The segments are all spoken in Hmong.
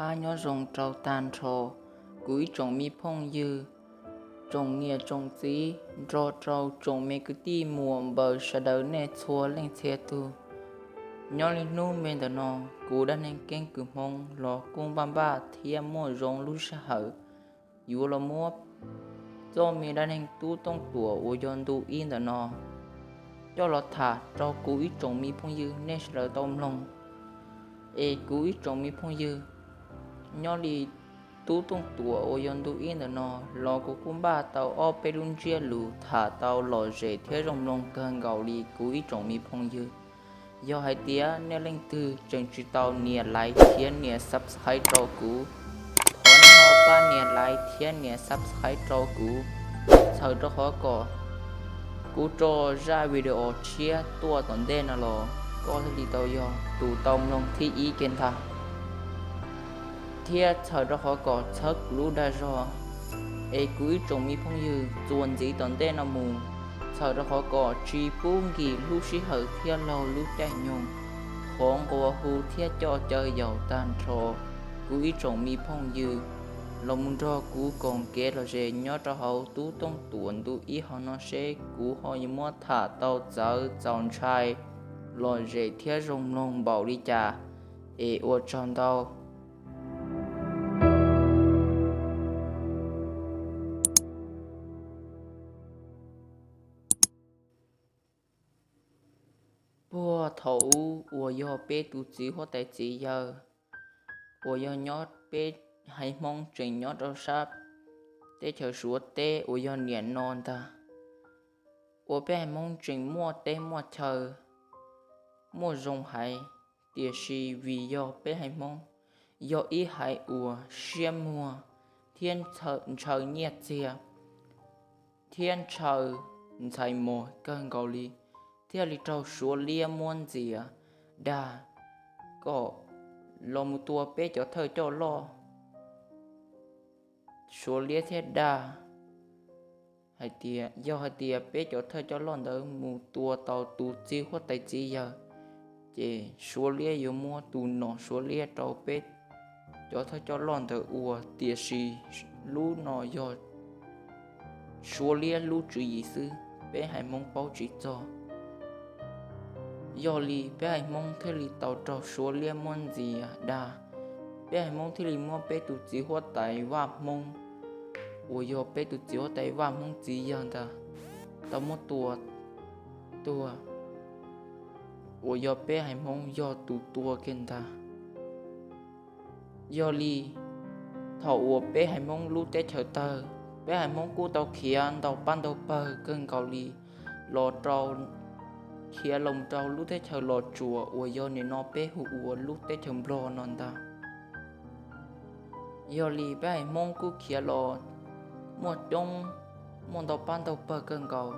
Pab nyob zoo rau tag nrho kuv ib tsoom me phooj ywg, tsoom niam tsoom txiv, nrog rau tsoom me kwv tij muam npawg sawv daws nej txhua leej txhia tug. Nyob li hnub me ntawm no, kuv Dab Neeg Keeb Kwm Hmoob los kuj npaj npaj thiab muaj zoo lub sij hawm yuav los muab txoj me dab neeg Tub Tooj Tuam uas yog ntu ib ntawm no coj los tham rau kuv ib tsoom me phooj ywg nej sawv daws tau mloog. Es kuv ib tsoom me phooj ywg, nyob li Tub Tooj Tuam uas yog ntu ib ntawm no los kuv kuj npaj tau ob peb lub ntsiab lus tham tau lom zem thiab zoo mloog kawg nkaus li kuv ib tsoom me phooj ywg. Yog hais tias nej leej twg tseem tsis tau nias like thiab nias subscribe rau kuv, thov nej ho pab nias like thiab nias subscribe rau kuv. Txhawm rau qhov kom kuv tso zaj video tshiab tuaj tom ntej no los koj thiaj li tau yog tus tau mloog thib ib kiag ntag, thiab txhawm rau qhov kom txhawb kuv lub dag zog. Es kuv ib tsoom me phooj ywg, txuas ntxiv tom ntej no mus, txhawm rau qhov kom tsis pub nkim lub sij hawm thiab laug lub caij nyoog, qhov nqua hu thiab coj caw yaum tag nrho kuv ib tsoom me phooj ywg los mus nrog kuv koom kev lom zem nyob rau hauv Tub Tooj Tuam ntu ib hauv no seb kuv ho yuav muab tham tau txawv txaus ntshai, lom zem thiab zoo mloog npaum li cas. Es ua tsaug ntau. Puag thaum ub uas yog peb tus txiv huab tais txiv yawg uas yog nyob peb haiv Hmoob tseem nyob rau sab teb chaws Suav teb uas yog niam no ntag, uas peb haiv Hmoob tseem muaj teb muaj chaw, muaj zoo haiv, tiam sis vim yog peb haiv Hmoob yog ib haiv uas siab muag thiab ntshaw nyiaj txiag thiab ntshaw ntxhais mos kawg nkaus li, thiaj li raug Suav liab muab ntxias dag kom los mus tua peb cov thawj coj loj. Suav liab thiab dag hais tias yog hais tias peb cov thawj coj loj ntawd mus tua tau tus txiv huab tais txiv yawg, ces Suav liab yuav muab tus nom Suav liab rau peb cov thawj coj loj ntawd ua. Tiam sis lub no yog Suav liab lub tswv yim xwb, peb haiv Hmoob paub tsis txog. Yog li peb haiv Hmoob thiaj li tau raug Suav liab muab ntxias dag, peb haiv Hmoob thiaj li muab peb tus txiv huab tais Vaj Hmoob, uas yog peb tus txiv huab tais Vaj Hmoob txiv yawg ntag, tau muab tua tuag, uas yog peb haiv Hmoob yog tus tua kiag ntag. Yog li thaum uas peb haiv Hmoob lub teb chaws tawg, peb haiv Hmoob kuj tau khiav ntau pab ntau pawg kawg nkaus li los rau, khiav los rau lub teb chaws Los Tsuas uas yog nim no peb hu ua lub teb chaws Nplog no ntag. Yog li peb haiv Hmoob kuj khiav los muaj coob, muaj ntau pab ntau pawg kawg nkaus,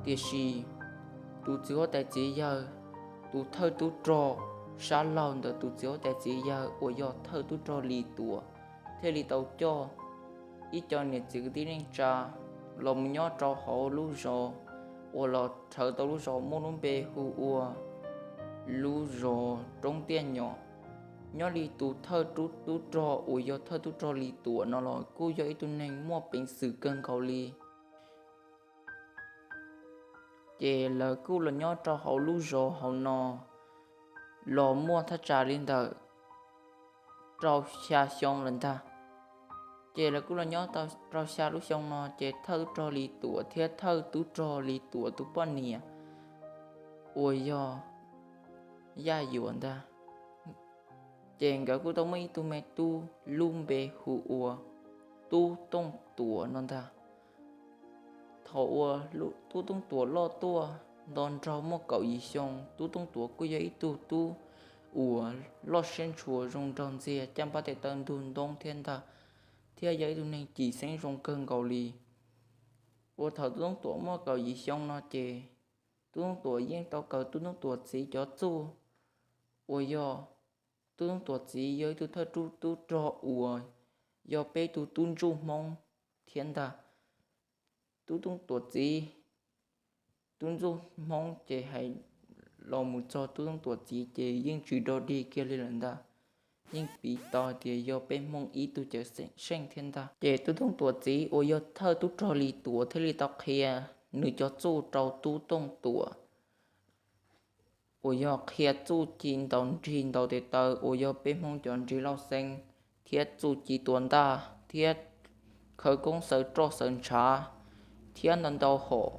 tiam sis tus txiv huab tais txiv yawg, tus thawj tub rog sab laug ntawm tus txiv huab tais txiv yawg uas yog thawj tub rog Lis Tuam thiaj li tau coj ib co niam txiv kwv tij neej tsa los mus nyob rau hauv lub zos uas los rhawv tau lub zos muaj lub npe hu ua lub zos Roob Tiaj Nyom. Nyob li tus thawj tub rog uas yog thawj tub rog Lis Tuam no los kuj yog ib tug neeg muaj peev xwm kawg nkaus li. Ces lawv kuj los nyob rau hauv lub zos hauv no los muaj thaj tsam li ntawm rau xya xyoo lawm ntag. Ces lawv kuj los nyob rau xya lub xyoo no ces thawj tub rog Lis Tuam thiab thawj tub rog Lis Tuam tus poj niam uas yog Yaj Yuam ntag, ces nkawd kuj tau muaj ib tug me tub lub npe hu ua Tub Tooj Tuam no ntag. Thaum uas Tub Tooj Tuam loj tuaj nto nraug muaj kaum yim xyoo, Tub Tooj Tuam kuj yog ib tug tub uas loj siab ntshua zoo nraug ntxiag, caj npab tes taw ntug ntoo thiab ntag, thiab yog ib tug neeg cim xeeb zoo kawg nkaus li. Uas thaum Tub Tooj Tuam muaj kaum yim xyoo no ces Tub Tooj Tuam yeej tau kawm Tub Tooj Tuam txiv cov txuj, uas yog Tub Tooj Tuam txiv yog ib tug thawj tub rog uas yog peb tug tub ntsuj Hmoob thiab ntag. Tub Tooj Tuam txiv, tub ntsuj Hmoob ces hais los mus txog Tub Tooj Tuam txiv ces yeej tsis dog dig kiag li lawm ntag. yeej piv tau tias yog peb Hmoob ib tug cawm seej thiab ntag. Ces tub Tooj Tuam txiv uas yog thawj tub rog Lis Tuam thiaj li tau qhia nws cov txuj rau tub Tooj Tuam, uas yog qhia txuj ci ntaus nrig ntaus tes taw uas yog peb Hmoob cov nrig lauj xeeb, thiab txuj ci tua ntaj, thiab khawv koob xaws roj xaws ntshav, thiab ntau ntau hom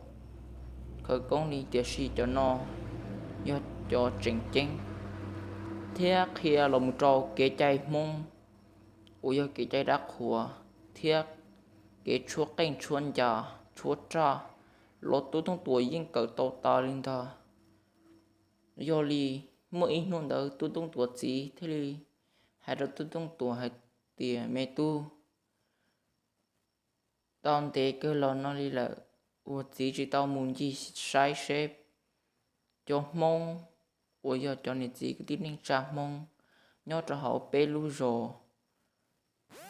khawv koob li. Tiam sis cov no yog cov tseem ceeb, thiab qhia los mus rau kev cai Hmoob uas yog kev cai dab qhuas, thiab kev tshuab qeej tshuab ncas tshuab raj los tub Tooj Tuam yeej kawm tau tas li ntag. Yog li muaj ib hnub ntawd tub Tooj Tuam txiv thiaj li hais rau tub Tooj Tuam hais tias, me tub, tau ntev kawg los no li lawm uas txiv tsis tau mus ncig saib seb cov Hmoob uas yog cov niam txiv kwv tij neej tsa Hmoob nyob rau hauv peb lub zos,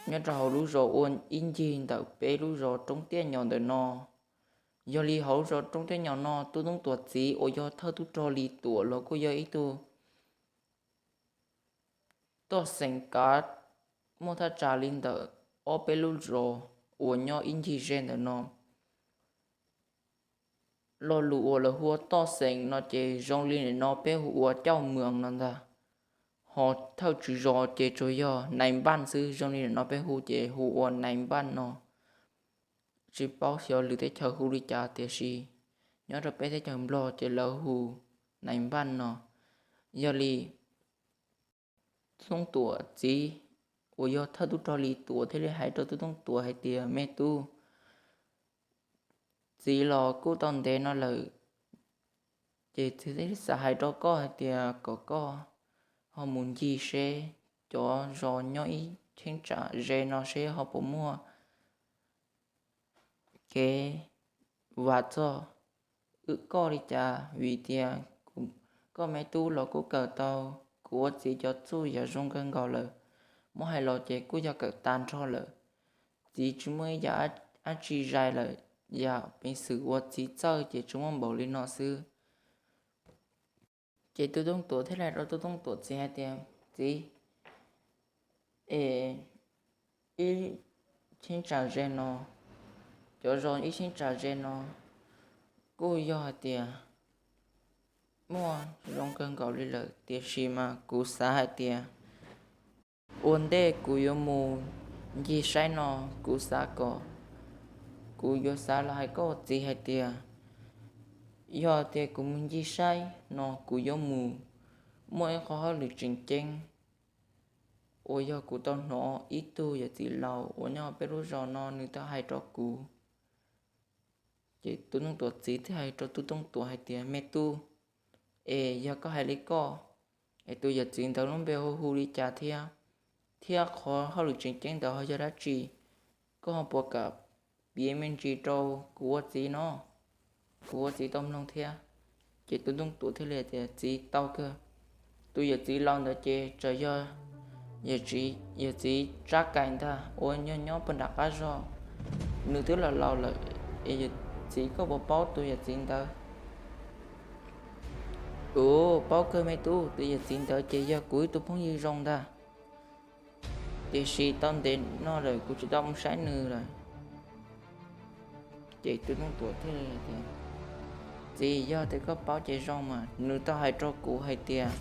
nyob rau hauv lub zos ua ib ncig ntawm peb lub zos Roob Tiaj Nyos ntawm no. Yog li hauv zos Roob Tiaj Nyos no tub Tooj Tuam txiv uas yog thawj tub rog Lis Tuam los kuj yog ib tug toj xeem kav muaj thaj tsam li ntawm ob peb lub zos uas nyob ib ncig ze ntawm no. Lo lus uas lawv hu ua toj xeem no ces zoo li nim no peb hu ua cauj mws no ntag. Ho thawj tswv zos ces tsuas yog nais npaj xwb, zoo li nim no peb hu ces hu ua nais npaj no. Tsis paub xyov lwm teb chaws hu li cas tiam sis nyob rau peb teb chaws Nplog ces lawv hu nais npaj no. Yog li tub Tooj Tuam txiv uas yog thawj tub rog Lis Tuam thiaj li hais rau tub Tooj Tuam hais tias, me tub, txiv los kuj tau ntev no lawm, ces txiv thiaj li xav hais rau koj hais tias kom koj ho mus ncig seb cov zos nyob ib cheeb tsam ze no seb ho puas muaj kev vam txog wb koj li cas, vim tias koj me tub los kuj kawm tau kuv ua txiv cov txuj yam zoo kawg nkaus lawm. Muab hais los ces kuj yog kawm tag nrho lawm. Txiv tsis muaj ib yam dab tsi zais lawm, yam peev xwm uas txiv txawj ces tsuas muaj npaum li no xwb. Ces tub Tooj Tuam thiaj li hais rau tub Tooj Tuam txiv hais tias, txiv, es ib cheeb tsam ze no, cov zos ib cheeb tsam ze no kuj yog hais tias muaj zoo kawg nkaus li lawm, tiam sis mas kuv xav hais tias ua ntej kuv yuav mus ncig saib no, kuv xav kom, kuv yuav xav los hais koj txiv hais tias, yog tias kuv mus ncig saib no kuv yuav mus muaj ib qho hauj lwm tseem ceeb uas yog kuv tau hnov ib tug yawm txiv laus uas nyob peb lub zos no nws tau hais rau kuv. Ces tub Tooj Tuam txiv thiaj hais rau tub Tooj Tuam hais tias, me tub, es yog koj hais li koj, es tus yawm txiv ntawd lub npe hu hu li cas thiab, thiab qhov hauj lwm tseem ceeb ntawd ho yog dab tsi? Koj ho puas kam piav me ntsis rau kuv ua txiv no, kuv ua txiv tau mloog thiab. Ces tub Tooj Tuam thiaj li tias, txiv, tau kawg. Tus yawm txiv laus ntawd ces txawm yog yawm txiv Tsab Kaim ntag uas nyob nyob puag nram qab zog. Nws twb laus laus lawm, es yawm txiv koj puas paub tus yawm txiv ntawd? Ua, paub kawg me tub, tus yawm txiv ntawd ces yog kuv ib tug phooj ywg zoo ntag, tiam sis tau ntev no lawm kuv tsis tau mus saib nws lawm. Ces tub Tooj Tuam thiaj li tias, txiv, yog tias koj paub ces zoo mas, nws tau hais rau kuv hais tias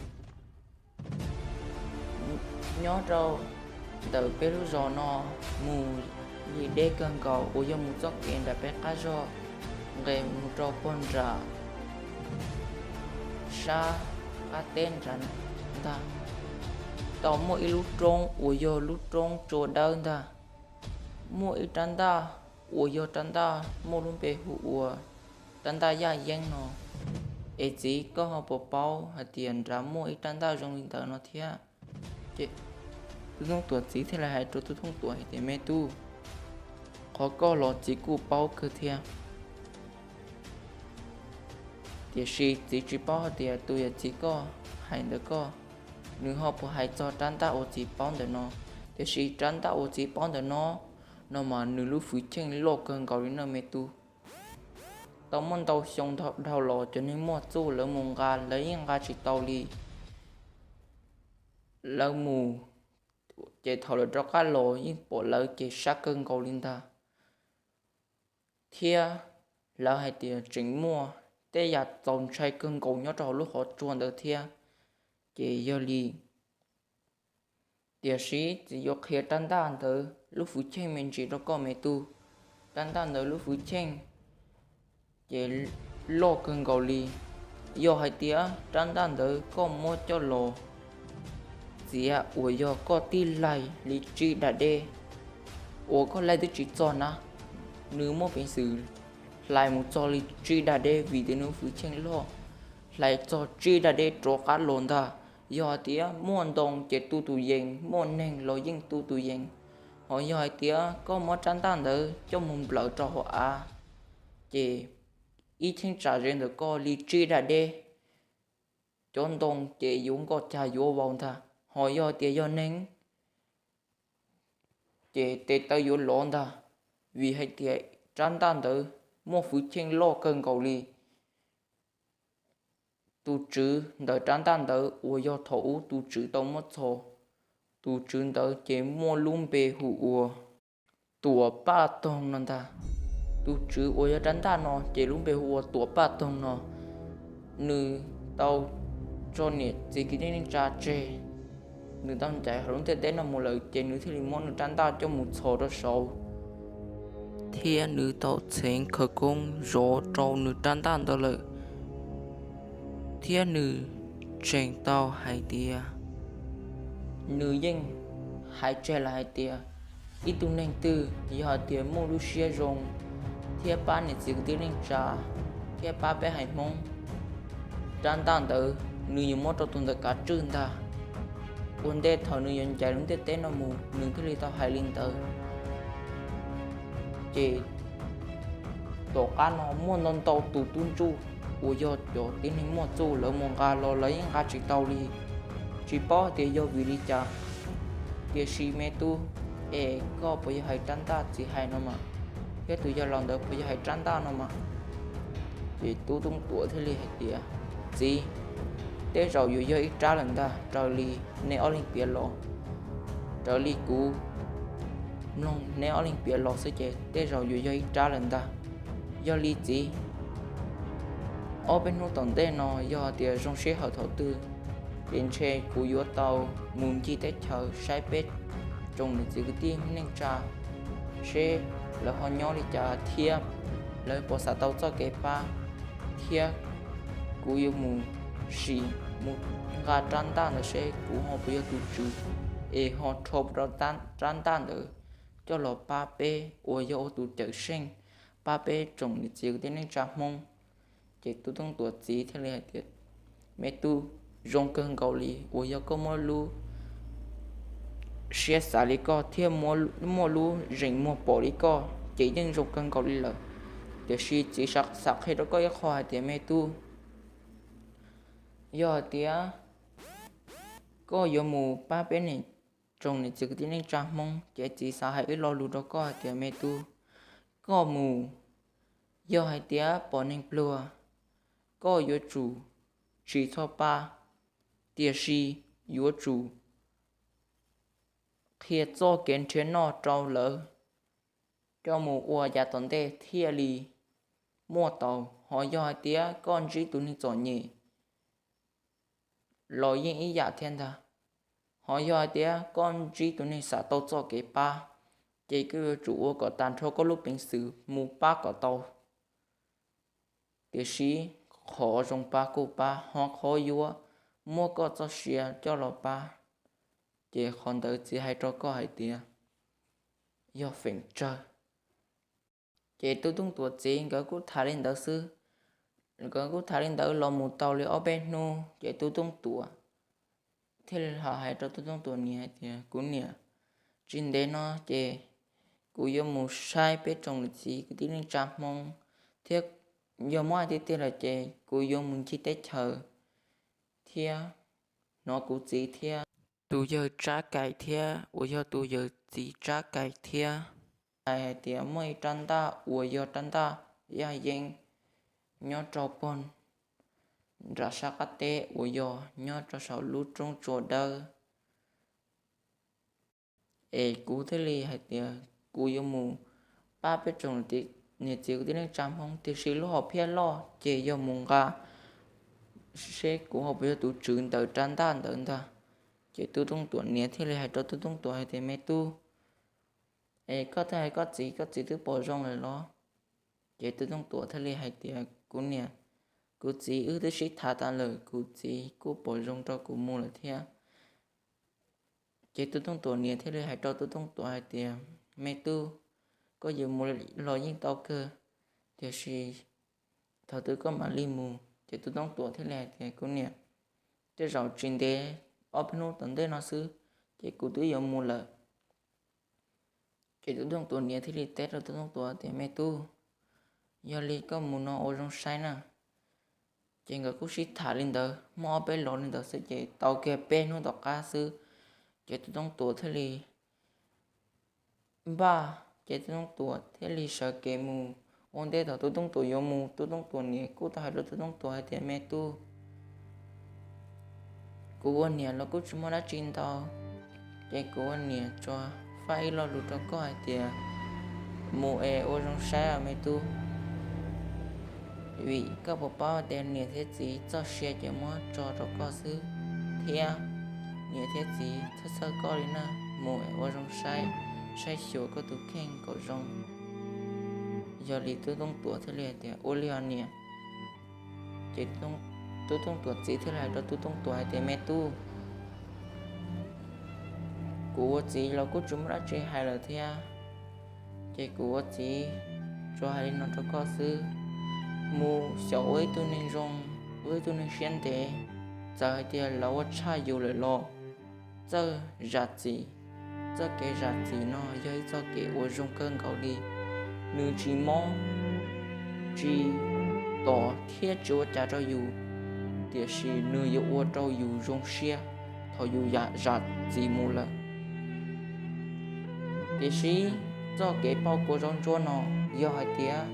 nyob rau ntawm peb lub zos no mus li deb kawg nkaus uas yog mus txoj kev nram peb qab zog nqes mus rau puag nram sab qab teb nrad ntag, tau muaj ib lub roob uas yog lub roob tsua dawb ntag. Muaj ib rab ntaj uas yog rab ntaj muaj lub npe hu ua rab ntaj Yaj Yeeb no. Es txiv, koj ho puas paub hais tias nrad muaj ib rab ntaj zoo li ntawd no thiab? Tub Tooj Tuam txiv thiaj li hais rau tub Tooj Tuam hais tias, me tub, qhov koj los txiv kuj paub kawg thiab, tiam sis txiv tsis paub hais tias tus yawm txiv koj hais ntawd koj, nws ho puas hais txog rab ntaj uas txiv paub ntawm no. Tiam sis rab ntaj uas txiv paub ntawm no, no mas nws lub hwj chim loj kawg nkaus li no me tub. Tau muaj ntau xyoo dhau los cov neeg muaj txuj lawv mus nqa lawv yeej nqa tsis tau li. Lawv mus Ces thaum lawv rov qab los yeej pom lawv ces sab kawg nkaus li ntag, thiab lawv hais tias tseem muaj tej yam txaus ntshai kawg nkaus nyob rau hauv lub qhov tsua ntawd thiab. Ces yog li, tiam sis txiv yuav qhia rab ntaj ntawd lub hwv cheej me ntsis rau koj me tub. Rab ntaj ntawd lub hwv cheej ces loj kawg nkaus li. Yog hais tias rab ntaj ntawd koj muab coj los txiav uas yog koj tib laig li tsib da deb, uas koj laig twb tsis txog na, nws muaj peev xwm hlais mus txog li tsib da deb vim tias nws hwv cheej loj, hlais txog tsib da deb rov qab los ntag. Yog hais tias muaj ntoo ces tu tus yees, muaj neeg los yeej tu tus yees. Ho yog hais tias koj muab rab ntaj ntawd coj mus nplawm rau hauv av, ces ib cheeb tsam ze ntawm koj li tsib da deb, cov ntoo ces yuav nkoj cag yuav vau ntag. Ho yog tias yog neeg, ces tes taw yuav lov ntag, vim hais tias rab ntaj ntawd muaj hwv cheej loj kawg nkaus li. Tus tswv ntawm rab ntaj ntawd uas yog thaum ub tus tswv tau muab txhos, tus tswv ntawd ces muaj lub npe hu ua Tuam Paj Toog no ntag. Tus tswv uas yog rab ntaj no ces lub npe hu ua Tuam Paj Toog no, nws tau tso niam txiv kwv tij neej tsa tseg, nws tau ncaim hauv lub ntiaj teb no mus lawm, ces nws thiaj li muab nws rab ntaj coj mus txhos rau saud, thiab nws tau txheev khawv koob zov rau nws rab ntaj ntawd lawm, thiab nws tseem tau hais tias, nws yeej hais tseg lawm hais tias ib tug neeg twg yog hais tias muaj lub siab zoo thiab pab niam txiv kwv tij neej tsa thiab pab peb haiv Hmoob, rab ntaj ntawd nws yuav muab rau tus ntawd kav tswj ntag. Ua ntej thaum nws yuav ncaim lub ntiaj teb no mus nws thiaj li tau hais li ntawd. Ces tom qab no muaj ntau ntau tus tub ntsuj uas yog cov tib neeg muaj txuj lawv mus nqa los lawv yeej nqa tsis tau li, tsis paub hais tias yog vim li cas. Tiam sis me tub, es koj puas yog hais rab ntaj txiv hais no mas, thiab tus yawg laus ntawd puas yog hais rab ntaj no mas? Ces tub Tooj Tuam thiaj li hais tias, txiv, tej zaum yuav yog ib rab lawm ntag, raws li nej ob leeg piav los, raws li kuv mloog nej ob leeg piav los xwb ces tej zaum yuav yog ib rab lawm ntag. Yog li txiv, ob peb hnub tom ntej no yog tias zoo sij hawm thaum twg, ces ntshe kuv yuav tau mus ncig teb chaws saib peb tsoom niam txiv kwv tij neej tsa seb lawv ho nyob li cas thiab lawv puas xav tau txoj kev pab, thiab kuv yuav mus sim mus nqa rab ntaj ntawd seb kuv ho puas yog tus tswv es ho rho rab ntaj ntawd coj los pab peb uas yog ua tus cawm seej, pab peb tsoom niam txiv kwv tij neej tsa Hmoob. Ces tub Tooj Tuam txiv thiaj li hais tias, me tub, zoo kawg nkaus li uas yog koj muaj lub siab xav li koj thiab muaj lub zeem muag pom li koj ces yeej zoo kawg nkaus li lawm. Tiam sis txiv xav qhia rau koj ib qho hais tias me tub, yog hais tias koj yuav mus pab peb tsoom niam txiv kwv tij neej tsa Hmoob ces txiv xav hais ib lo lus rau koj hais tias me tub, koj mus, yog hais tias pom neeg pluag, koj yuav tsum tsis txhob pab, tiam sis yuav tsum qhia txoj kev nrhiav noj rau lawv coj mus ua yav tom ntej thiaj li muaj tau. Ho yog hais tias koj ntsib tus neeg txom nyem los yeej ib yam thiab ntag. Ho yog hais tias koj ntsib tus neeg xav tau txoj kev pab, ces koj yuav tsum ua kom tag nrho koj lub peev xwm mus pab kom tau. Tiam sis qhov zoo pab kuj pab, ho qhov yuav muab koj txoj sia coj los pab, ces qhov ntawd txiv hais rau koj hais tias yog feem tsawg. Ces tub Tooj Tuam txiv nkawd kuj tham li ntawd xwb. Nkawd kuj tham li ntawd los mus tau li ob peb hnub ces tub Tooj Tuam thiaj li hais rau tub Tooj Tuam niam hais tias, kuv niam, tsis ntev no ces kuv yuav mus saib peb tsoom niam txiv kwv tij neej tsa Hmoob, thiab yog muab hais tiag tiag lawm ces kuv yuav mus ncig teb chaws thiab hnov kuv txiv thiab tus yawg Tsab Kaim thiab uas yog tus yawg txiv Tsab Kaim thiab hais hais tias muaj ib rab ntaj uas yog rab ntaj yaj yeeb nyob rau pog nram sab qab teb uas yog nyob rau saum lub roob tsua dawb Es kuv thiaj li hais tias kuv yuav mus pab peb tsoom niam txiv kwv tij neej tsa Hmoob, tiam sis lub hom phiaj loj ces yog mus nqa seb kuv ho puas yog tus tswv ntawm rab ntaj ntawd ntag. Ces Tub Tooj Tuam niam thiaj li hais rau Tub Tooj Tuam hais tias, Me tub, es koj twb hais koj txiv, koj txiv twb pom zoo lawm los? Ces Tub Tooj Tuam thiaj li hais tias, Kuv niam, kuv txiv wb twb sib tham tas lawm, kuv txiv kuj pom zoo rau kuv mus lawm thiab. Ces Tub Tooj Tuam niam thiaj li hais rau Tub Tooj Tuam hais tias, Me tub, koj yuav mus los yeej tau kawg, tiam sis thaum twg koj mam li mus? Ces Tub Tooj Tuam thiaj li hais tias, Kuv niam, tej zaum tsis ntev, ob peb hnub tom ntej no xwb ces kuv twb yuav mus lawm. Ces Tub Tooj Tuam niam thiaj li teb rau Tub Tooj Tuam tias, Me tub, yog li koj mus no ua zoo saib na. Ces nkawd kuj sib tham li ntawd muaj ob peb los li ntawd xwb ces tau kiag peb hnub tom qab xwb, ces Tub Tooj Tuam thiaj li npaj, ces Tub Tooj Tuam thiaj li sawv kev mus. Ua ntej thaum Tub Tooj Tuam yuav mus, Tub Tooj Tuam niam kuj tau hais rau Tub Tooj Tuam hais tias, Me tub, kuv ua niam los kuj tsis muaj dab tsi ntau, ces kuv ua niam tsuas faj ib lo lus rau koj hais tias, mus es ua zoo saib os me tub. Vim koj puas paub tias niam thiab txiv txoj sia ces muab tso rau koj xwb, thiab niam thiab txiv txhawj txhawj koj li na, mus es ua zoo saib, saib xyuas koj tus kheej kom zoo. Yog li Tub Tooj Tuam thiaj li hais tias, Ua li os niam. Ces Tub Tooj Tuam txiv thiaj li hais rau Tub Tooj Tuam hais tias, Me tub, kuv ua txiv los kuj tsis muaj dab tsi hais lawm thiab, ces kuv ua txiv tsuas hais li no rau koj xwb. Mus xyaum ua ib tug neeg zoo, ua ib tug neeg siab ntev, txawm hais tias lawv ua tshaj yus lawm los txawj zam txim. Txoj kev zam txim no yog ib txoj kev uas zoo kawg nkaus li. Nws tsis mob, tsis tom thiab tsis ua cas rau yus, tiam sis nws yuav ua rau yus zoo siab thaum yus zam txim mus lawm. Tiam sis txoj kev pauj kua zaub ntsuab no, yog hais tias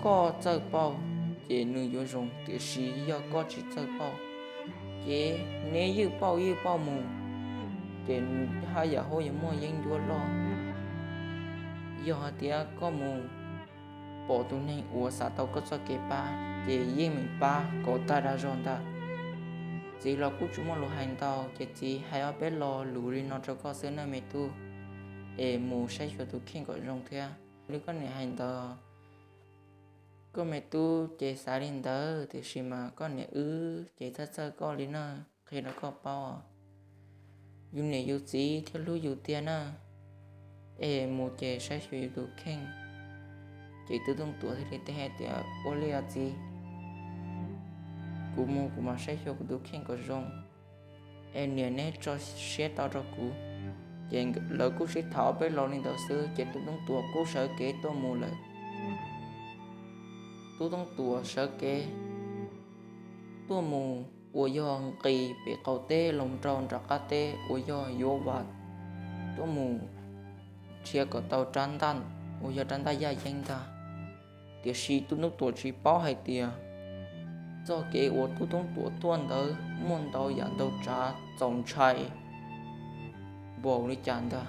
koj txawj pauj ces nws yuav zoo, tiam sis yog koj tsis txawj pauj ces neb ywj pauj ywj pauj mus ces haj yam yuav muaj yeeb ncuab loj. Yog hais tias koj mus pom tus neeg uas xav tau koj txoj kev pab ces yeej meem pab kom tag dag zog ntag. Txiv los kuj tsis muaj lus hais ntau ces txiv hais ob peb lo lus li no rau koj xwb nawj me tub, es mus saib xyuas tus kheej kom zoo thiab. Li koj niam hais ntawd, koj me tub ces xav li ntawd, tiam sis mas koj niam wb ces txhawj txhawj koj li no, qhia rau koj paub, yus niam yus txiv thiaj hlub yus tiag na, es mus ces saib xyuas yus tus kheej. Ces Tub Tooj Tuam thiaj li teb hais tias, Ua li os txiv, kuv mus kuv mam saib xyuas kuv tus kheej kom zoo, es niam neb tso siab tau rau kuv. Ces lawv kuj sib tham ob peb lo li ntawd xwb ces Tub Tooj Tuam kuj sawv kev tuaj mus lawm. Tub Tooj Tuam sawv kev tuaj mus uas yog nqis pem qaum teb los rau nram qab teb uas yog yuav vas tuaj mus nrhiav kom tau rab ntaj uas yog rab ntaj yaj yeeb ntag. Tiam sis Tub Tooj Tuam tsis paub hais tias txoj kev uas Tub Tooj Tuam tuaj ntawd muaj ntau yam ntau tsav txaus ntshai npaum li cas ntag.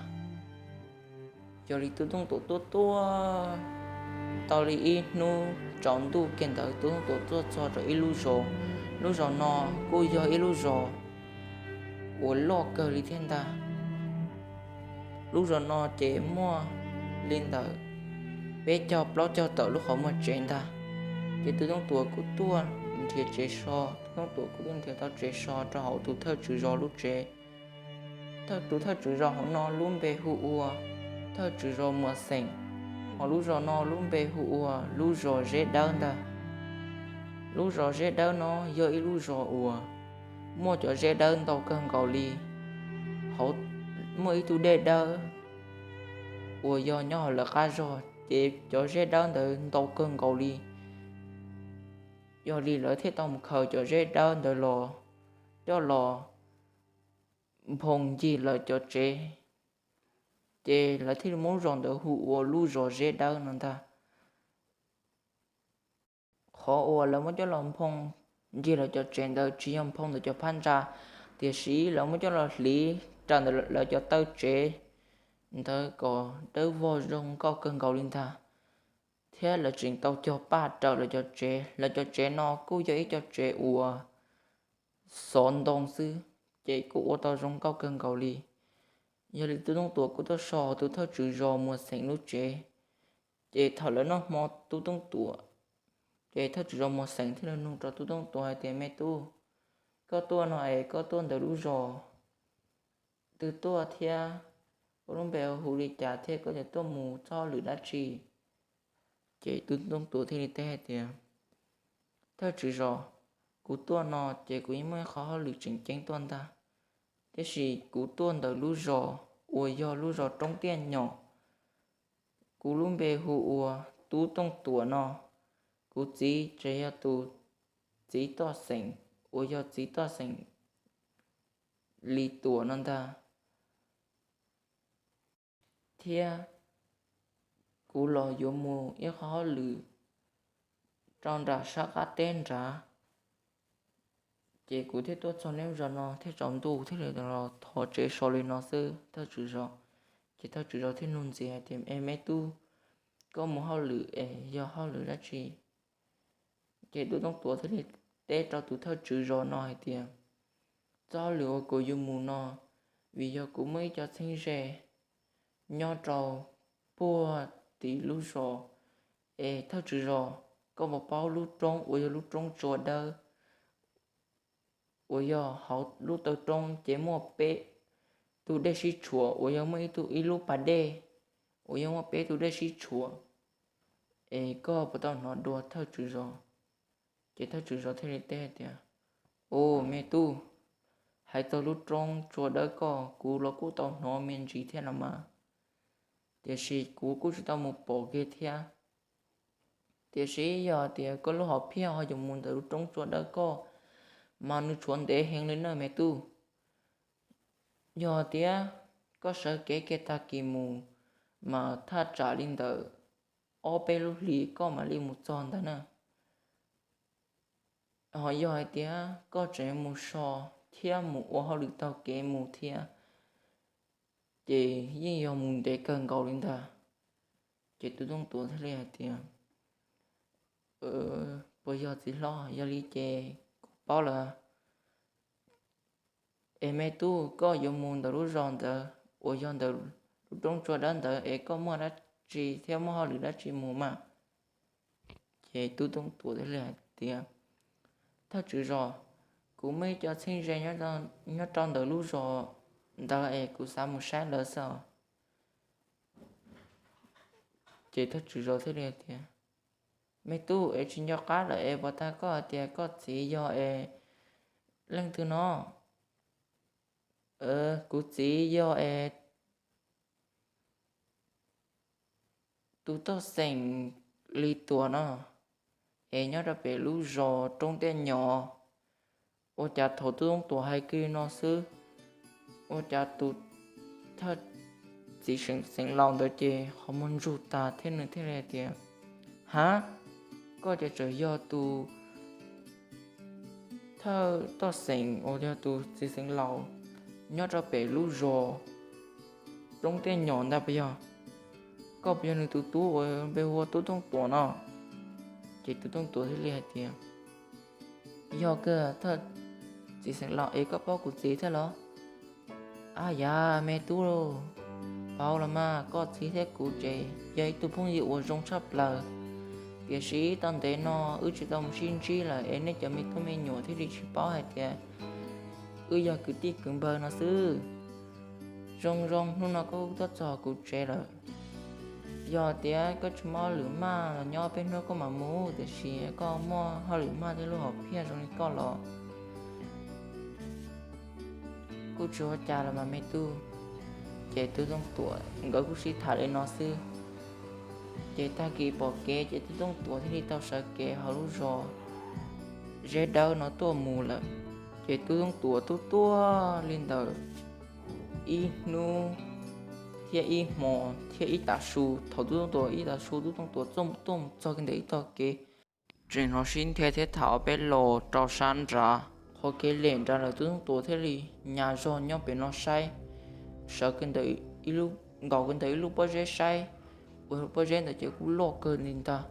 Yog li Tub Tooj Tuam tuaj tuaj tau li ib hnub tsaus ntuj kiag ntawd Tub Tooj Tuam tuaj txog rau ib lub zos. Lub zos no kuj yog ib lub zos uas loj kawg li thiab ntag. Lub zos no ces muaj li ntawm peb caug plaub caug tawm lub qhov muag tsev ntag. Ces Tub Tooj Tuam kuj tuaj nrhiav tsev so, Tub Tooj Tuam kuj tuaj nrhiav tau tsev so rau hauv tus thawj tswv zos lub tsev. Tus thawj tswv zos hauv no lub npe hu ua thawj tswv zos Muas Xeem, hos lub zos no lub npe hu ua lub zos Zeb Dawb ntag. Lub zos Zeb Dawb no yog ib lub zos uas muaj cov zeb dawb ntau kawg nkaus li. Hauv muaj ib tug dej dawb uas yog nyob hauv lawv qab zos, ces cov zeb dawb ntawd ntau kawg nkaus li. Yog li lawv thiaj tau mus khaws cov zeb dawb ntawd los coj los nphoo ncig lawv cov tsev, ces lawv thiaj li muab zos ntawd hu ua lub zos Zeb Dawb no ntag. Qhov uas lawv muab coj los nphoo ncig lawv cov tsev ntawd tsis yog nphoo ntawm cov phab ntsa, tiam sis lawv muab coj los hliv raws ntawm lawv cov taw tsev ntawd kom dawb vog zoo nkauj kawg nkaus li ntag. Thiab lawv tseem tau cog paj raws lawv cov tsev. Lawv cov tsev no kuj yog ib co tsev uas xov ntoo xwb, ces kuj ua tau zoo nkauj kawg nkaus li. Yog li Tub Tooj Tuam kuj tuaj so tus thawj tswv zos Muas Xeem lub tsev, ces thaum lawv noj hmo Tub Tooj Tuam, ces thawj tswv zos Muas Xeem thiaj li nug rau Tub Tooj Tuam hais tias, Me tub, koj tuaj no es koj tuaj ntawm lub zos twg tuaj thiab? Koj lub npe hu li cas thiab koj yuav tuaj mus txoj hauj lwm dab tsi? Ces Tub Tooj Tuam thiaj li teb hais tias, Thawj tswv zos, kuv tuaj no ces kuv yeej muaj ib qho hauj lwm tseem ceeb tuaj ntag, tiam sis kuv tuaj ntawm lub zos uas yog lub zos Roob Tiaj Nyom. Kuv lub npe hu ua Tub Tooj Tuam no. Kuv txiv tseem yog tus txiv toj xeem uas yog txiv toj xeem Lis Tuam no ntag. Thiab kuv los yuav mus ib qho hauj lwm rau nram sab qab teb nrad, ces kuv thiaj tuaj txog neb zos no thiab tsaus ntuj thiaj li los thov tsev so li no xwb thawj tswv zos. Ces thawj tswv zos thiaj nug ntxiv hais tias, E me tub, koj mus hauj lwm es yog hauj lwm dab tsi? Ces Tub Tooj Tuam thiaj li teb rau tus thawj tswv zos no hais tias, Txoj hauj lwm uas kuv yuav mus no, vim yog kuv muaj ib co txheeb ze nyob rau puag tim lub zos, es thawj tswv zos, koj puas paub lub roob uas yog lub roob tsua dawb uas yog hauv lub taw roob ces muaj peb tug dej sib tshuam uas yog muaj ib tug ib lub pas dej uas yog muaj peb tug dej sib tshuam, es koj puas tau hnov dua thawj tswv zos? Ces thawj tswv zos thiaj li teb hais tias, Ua me tub, hais txog lub roob tsua dawb koj kuv los kuj tau hnov me ntsis thiab no mas, tiam sis kuv kuj tsis tau mus pom kiag thiab. Tiam sis yog tias koj lub hom phiaj ho yuav mus ntawm lub roob tsua dawb koj, mas nws tshuav ntev heev li na me tub. Yog tias koj sawv kev kiag tag kis mus, mas thaj tsam li ntawm ob peb lub hlis koj mam li mus txog ntag na. Ho yog hais tias koj tseem mus so thiab mus ua hauj lwm taug kev mus thiab, ces yeej yog mus ntev kawg nkaus li ntag. Ces Tub Tooj Tuam thiaj li hais tias, Puas yog txiv hlob? Yog li ces kuv paub lawm. Es me tub, koj yuav mus ntawm lub zos ntawd uas yog ntawm lub roob tsua dawb ntawd es koj muaj dab tsi thiab muaj hauj lwm dab tsi mus mas? Ces Tub Tooj Tuam thiaj li hais tias, Thawj tswv zos, kuv muaj ib co txheeb ze nyob rau ntawm lub zos ntawd es kuv xav mus saib lawv xwb os. Ces thawj tswv zos thiaj li hais tias, Me tub, es tsis nco qab lawm es puas tag koj hais tias koj txiv yog es leej twg no? Kuv txiv yog es tus toj xeem Lis Tuam no, es nyob rau pem lub zos Roob Tiaj Nyom. Ua cas thaum Tub Tooj Tuam hais kiag li no xwb, ua cas tus thawj txiv xeem laus ntawd ces qhov muag ntsug tas thiab nws thiaj li hais tias, Ha, koj ces txawm yog tus thawj toj xeem uas yog tus txiv xeem laus nyob rau pem lub zos Roob Tiaj Nyom ntag puas yog? Koj puas yog nws tus tub uas npe hu ua Tub Tooj Tuam no? Ces Tub Tooj Tuam thiaj li hais tias, Yog kawg thawj txiv xeem laus, es koj paub kuv txiv thiab los? Ab yam me tub, paub los mas, koj txiv thiab kuv ces yog ib tug phooj ywg uas zoo tshaj plaws, tiam sis tau ntev no wb tsis tau mus sib ntsib lawm es nej cov me tub me nyuam thiaj li tsis paub hais tias wb yog kwv tij kwv npawg no xwb. Zoo zoo hnub no koj tuaj txog kuv tsev lawm. Yog tias koj tsis muaj hauj lwm maj los nyob peb hnub koj mam mus, tiam sis koj muaj hauj lwm maj thiab lub hom phiaj zoo li koj los kuj tsis ua cas los mas me tub. Ces Tub Tooj Tuam nkawd kuj sib tham li no xwb. Ces tag kis pom kev ces Tub Tooj Tuam thiaj li tau sawv kev hauv lub zos Zeb Dawb no tuaj mus lawm. Ces Tub Tooj Tuam tuaj tuaj li ntawd ib hnub thiab ib hmo thiab ib tav su. Thaum Tub Tooj Tuam ib tav su Tub Tooj Tuam tuaj mus txog kiag ntawm ib tog kev, tseem hnov sib nthia thiab tham ob peb los rau sab nrad. Qhov kev lem nrad lawm Tub Tooj Tuam thiaj li nyas zog nyob pem no saib. sawv kiag ntawm ib lub, nkaus kiag ntawm ib lub pob zeb saib, ua lub pob zeb ntawd ces kuj loj kawg li ntag.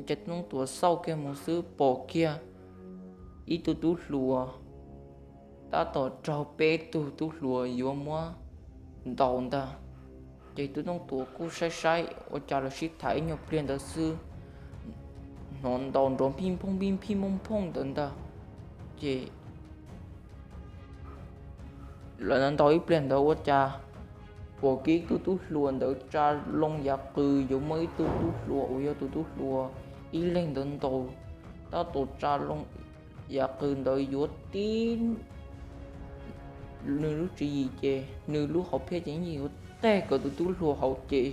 Ces tub Tooj Tuam xauj kiag mus xwb pom kiag ib tug tub hluas tab tom raug peb tug tub hluas yuav muab ntaus ntag. Ces tub Tooj Tuam kuj saib saib ua cas lawv sib tham ib nyuag pliag ntawd xwb, hnov ntaus nrov phij phooj phij phooj ntawd ntag. Ces lawv ntaus ib pliag ntawd ua cas pom kiag ib tug tub hluas ntawd tsa loo yav qws yuav muab ib tug tub hluas uas yog tus tub hluas ib leeg ntawd ntaus, tab tom tsa loo yav qws ntawd yuav tib nws lub tswv yim ces nws lub hauv phiab ces yeej yuav teg kom tus tub hluas hauv ces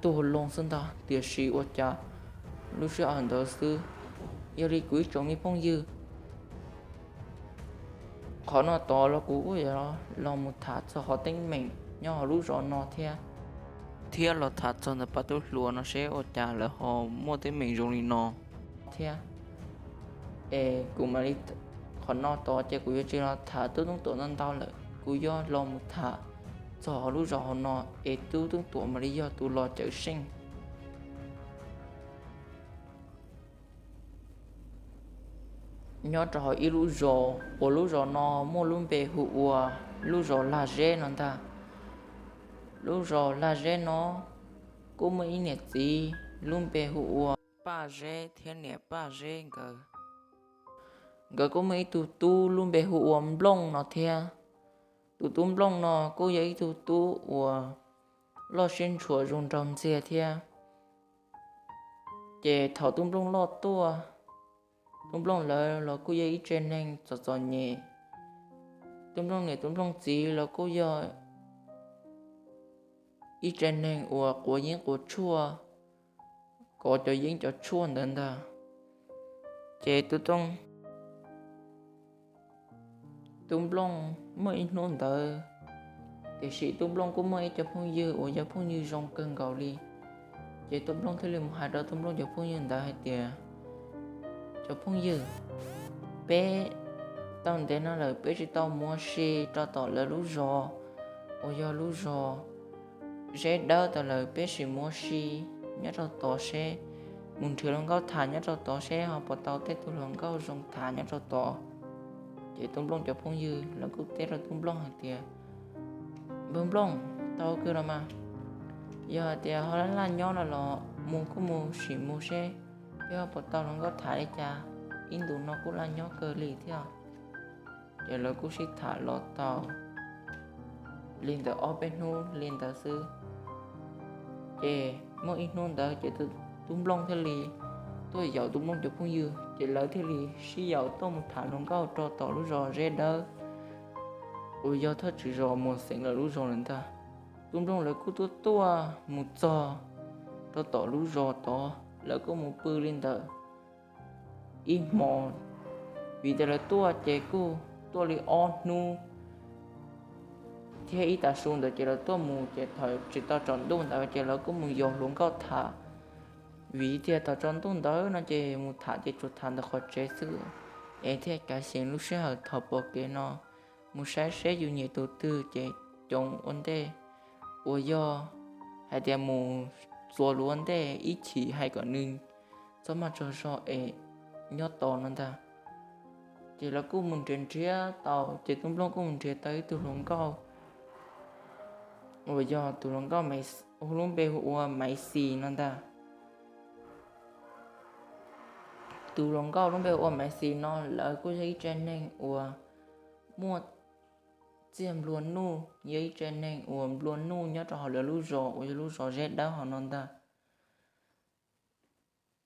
tuag loo xwb ntag. Tiam sis ua cas lub sij hawm ntawd xwb, yog li kuv ib tsoom me phooj ywg, qhov no tod los kuv kuj yuav los mus tham txog qhov teeb meem nyob hauv lub zos no thiab, thiab los tham txog ntawm pab tub hluas no seb ua cas lawv ho muaj teeb meem zoo li no thiab. Es kuv mam li, qhov no tod ces kuv yuav tsis los tham tub Tooj Tuam ntau ntau lawm, kuv yuav los mus tham txog hauv lub zos hauv no, es tub Tooj Tuam mam li yog tus los cawm seej. Nyob rau hauv ib lub zos uas lub zos no muaj lub npe hu ua lub zos Lag Zeb no ntag. Lub zos Lag Zeb no kuj muaj ib niam txiv lub npe hu ua Paj Zeb thiab niam Paj Zeb nkawd. Nkawd kuj muaj ib tug tub lub npe hu ua Nplooj no thiab. Tus tub Nplooj no kuj yog ib tug tub uas loj siab ntshua zoo nraug ntxiag thiab. Ces thaum tub Nplooj loj tuaj, tub Nplooj lawv los kuj yog ib tsev neeg txom txom nyem. Tub Nplooj niam tub Nplooj txiv los kuj yog ib tsev neeg uas quav yeeb quav tshuaj, kov cov yeeb cov tshuaj ntawd ntag. Ces tub Nplooj muaj ib hnub ntawd, tiam sis tub Nplooj kuj muaj ib co phooj ywg uas yog phooj ywg zoo kawg nkaus li. Ces tub Nplooj thiaj li mus hais rau tub Nplooj cov phooj ywg ntawd hais tias, cov phooj ywg, peb tau ntev no lawm peb tsis tau mus ua si rau tom lawv lub zos uas yog lub zos Zeb Dawb tas lawm, peb sim mus ua si nyob rau tod seb, mus nrhiav hluas nkauj tham nyob rau tod seb ho puas tau tej tug hluas nkauj zoo tham nyob rau tod. Ces tub Nplooj cov phooj ywg lawv kuj teb rau tub Nplooj hais tias, npawg Nplooj, tau kawg los mas, yog hais tias ho laj laj nyob no los mus kuj mus sim mus seb peb ho puas tau hluas nkauj tham li cas, ib ntus no kuj laj nyob kawg li thiab. Ces lawv kuj sib tham los tau li ntawm ob peb hnub li ntawd xwb. Ces muaj ib hnub ntawd ces tub Nplooj thiaj li tuaj yaum tub Nplooj cov phooj ywg, ces lawv thiaj li sib yaum tuaj mus tham hluas nkauj rau tom lub zos Zeb Dawb uas yog thawj tswv zos Muas Xeem lawv lub zos lawm ntag. Tub Nplooj lawv kuj tuaj tuaj mus txog rau tom lub zos tod, lawv kuj mus pw li ntawm ib hmo, vim tias lawv tuaj ces kuj tuaj li ob hnub thiab ib tag su ntawd ces lawv tuaj mus ces thaum tsis tau tsaus ntuj ntawd ces lawv kuj mus yos hluas nkauj tham, vim tias thaum tsaus ntuj ntawd no ces mus tham ces tsuas tham ntawm qhov tsev xwb, es thiaj kav xyeem lub sij hawm thaum pom kev no mus saib seb yus nyiam tus twg ces coj ua ntej, uas yog hais tias mus txuas lus ua ntej ib chim hais kom nws txhob maj tsaug zog es nyob tos no ntag. Ces lawv kuj mus nrhiav nrhiav tau ces tub Nplooj kuj mus nrhiav tau ib tug hluas nkauj uas yog tus hluas nkauj hu lub npe hu ua Maiv Xis no ntag. Tus hluas nkauj lub npe hu ua Maiv Xis no lawv kuj yog ib tsev neeg uas muaj txiaj nplua nuj, yog ib tsev neeg uas nplua nuj nyob rau hauv lawv lub zos uas yog lub zos Zeb Dawb hauv no ntag.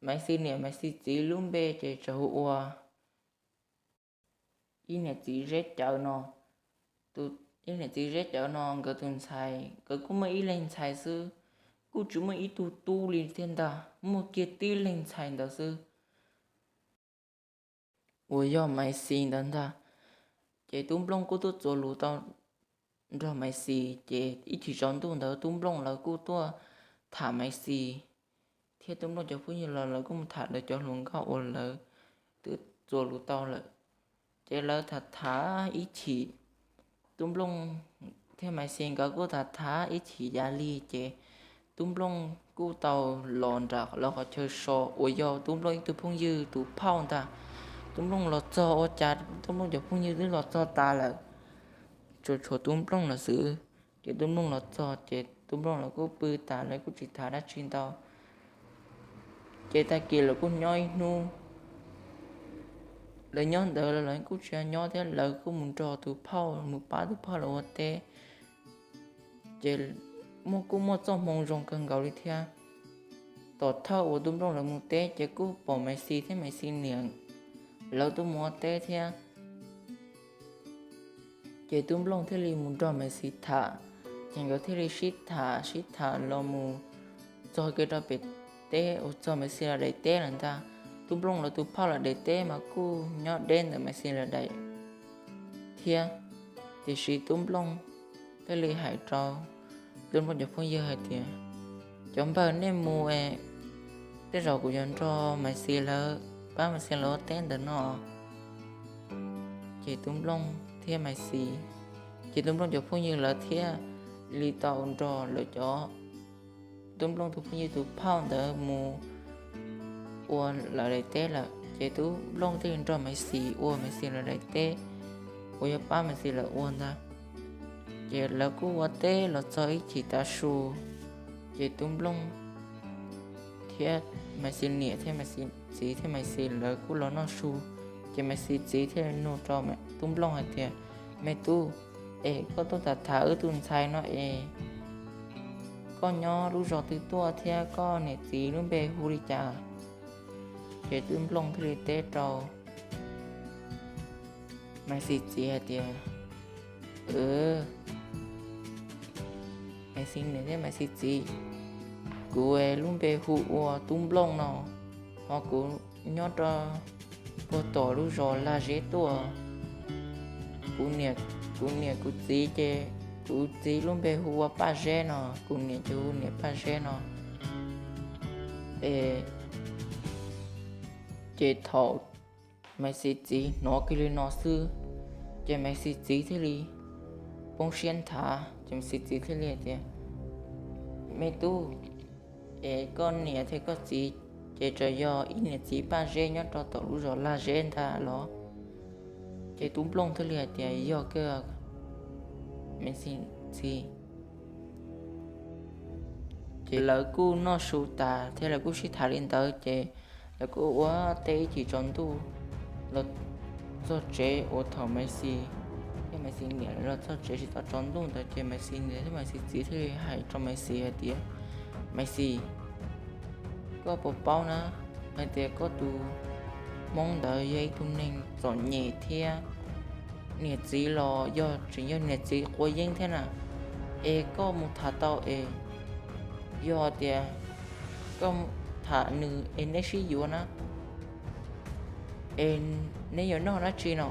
Maiv Xis niam Maiv Xis txiv lub npe ces txawm hu ua ib niam txiv Zeb Cawv no. Ib niam txiv Zeb Cawv no nkawd tus ntxhais, nkawd kuj muaj ib leeg ntxhais xwb, kuj tsis muaj ib tug tub li thiab ntag, muaj kiag tib leeg ntxhais ntawd xwb uas yog Maiv Xis ntawd ntag. Ces tub Nplooj kuj tuaj txuas lus tau nrog Maiv Xis, ces ib chim tsaus ntuj ntawd tub Nplooj lawv kuj tuaj tham Maiv Xis, thiab tub Nplooj cov phooj ywg los lawv kuj mus tham lawv cov hluas nkauj uas lawv twb txuas lus tau lawm. Ces lawv tham tham ib chim, Tub Nplooj thiab Maiv Xis nkawd kuj tham tham ib chim yav li ces Tub Nplooj kuj tau los nram lawv qhov chaw so uas yog Tub Nplooj ib tug phooj ywg tus phauj ntag. Tub Nplooj los txog ua cas Tub Nplooj cov phooj ywg twb los txog tas lawm, tsuas tshuav Tub Nplooj lawm xwb. Ces Tub Nplooj los txog ces Tub Nplooj lawv kuj pw tas lawv kuj tsis tham dab tsi ntau. Ces tag kis lawv kuj nyob ib hnub, lawv nyob ntawd lawv kuj tsis nyob thiab lawv kuj mus nrog tus phauj mus pab tus phauj lawv ua teb. Ces muaj kuj muaj txoj hmoo zoo kawg nkaus li thiab. Tom thawj uas Tub Nplooj lawv mus teb ces kuj pom Maiv Xis thiab Maiv Xis niam lawv tuaj mus ua teb thiab. Ces Tub Nplooj thiaj li mus nrog Maiv Xis tham, ces nkawd thiaj li sib tham sib tham los mus txog kiag rau pem teb uas txog Maiv Xis lawv daim teb lawm ntag. Tub Nplooj lawv tus phauj lawv daim teb mas kuj nyob deb ntawm Maiv Xis lawv daim thiab. Tiam sis Tub Nplooj thiaj li hais rau Tub Nplooj cov phooj ywg hais tias, cov npawg, nej mus es tej zaum kuv yuav nrog Maiv Xis lawv pab Maiv Xis lawv ua teb ntawm no. Ces Tub Nplooj thiab Maiv Xis, ces Tub Nplooj cov phooj ywg lawv thiaj li tau nrog lawv cov, Tub Nplooj tus phooj ywg tus phauj ntawd mus ua lawv daim teb lawm. Ces Tub Nplooj thiaj li nrog Maiv Xis ua Maiv Xis lawv daim teb uas yog pab Maiv Xis lawv ua ntag. Ces lawv kuj ua teb los txog ib chim tav su, ces Tub Nplooj thiab Maiv Xis niam thiab Maiv Xis txiv thiab Maiv Xis lawv kuj los noj su. Ces Maiv Xis txiv thiaj li nug rau Tub Nplooj hais tias, me tub, es koj tuaj tham tham wb tus ntxhais no es koj nyob lub zos twg tuaj thiab koj niam txiv lub npe hu li cas? Ces Tub Nplooj thiaj li teb rau Maiv Xis txiv hais tias, Maiv Xis niam thiab Maiv Xis txiv, kuv lub npe hu ua Tub Nplooj no, ho kuv nyob rau puag tom lub zos Laj Zeb tuaj. Kuv niam, kuv niam kuv txiv ces kuv txiv lub npe hu ua Paj Zeb no, kuv niam ces hu niam Paj Zeb no. Es ces thaum Maiv Xis txiv hnov kiag li no xwb, ces Maiv Xis txiv thiaj li poob siab nthav, ces Maiv Xis txiv thiaj li hais tias, me tub, es koj niam thiab koj txiv ces tsuas yog ib niam txiv Paj Zeb nyob rau tom lub zos Laj Zeb ntag los? Ces Tub Nplooj thiaj li hais tias, yog kawg, Maiv Xis txiv. Ces lawv kuj noj su tas thiab lawv kuj sib tham li ntawd, ces lawv kuj ua teb ib chim tsaus ntuj los txog tsev. Uas thaum Maiv Xis thiab Maiv Xis niam los txog tsev tsis tau tsaus ntuj ntawd, ces Maiv Xis niam thiab Maiv Xis txiv thiaj li hais rau Maiv Xis hais tias, Maiv Xis, koj puas paub na, hais tias koj tus Hmoob ntawd yog ib tug neeg txom nyem thiab niam txiv los yog tseem yog niam txiv quav yeeb thiab na, es koj mus tham tau es yog tias koj tham nws es neb sib yuav na, es neb yuav noj dab tsi no?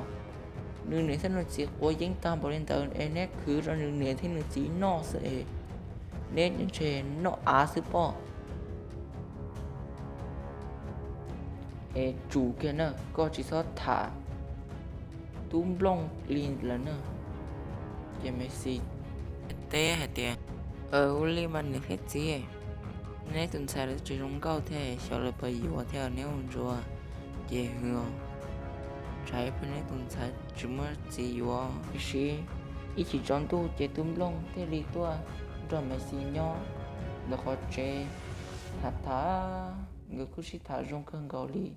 Nws niam thiab nws txiv quav yeeb tag npaum li ntawd es neb khwv rau nws niam thiab nws txiv noj xwb es neb ntshe noj av xwb pob. Es tsum kiag na, koj tsis txhob tham Tub Nplooj li lawm na. Ces Maiv Xis teb hais tias, ua li mas niam thiab txiv, neb tus ntxhais lawv tsis zoo nkauj thiab xyov lawv puas yuav thiab neb ua ntsuag ces hwv, tsam ib pliag neb tus ntxhais tsis muaj txiv yuav. Tiam sis ib chim tsaus ntuj ces Tub Nplooj thiaj li tuaj nrog Maiv Xis nyob ntawm qhov tsev, tham tham, nkawd kuj sib tham zoo kawg nkaus li.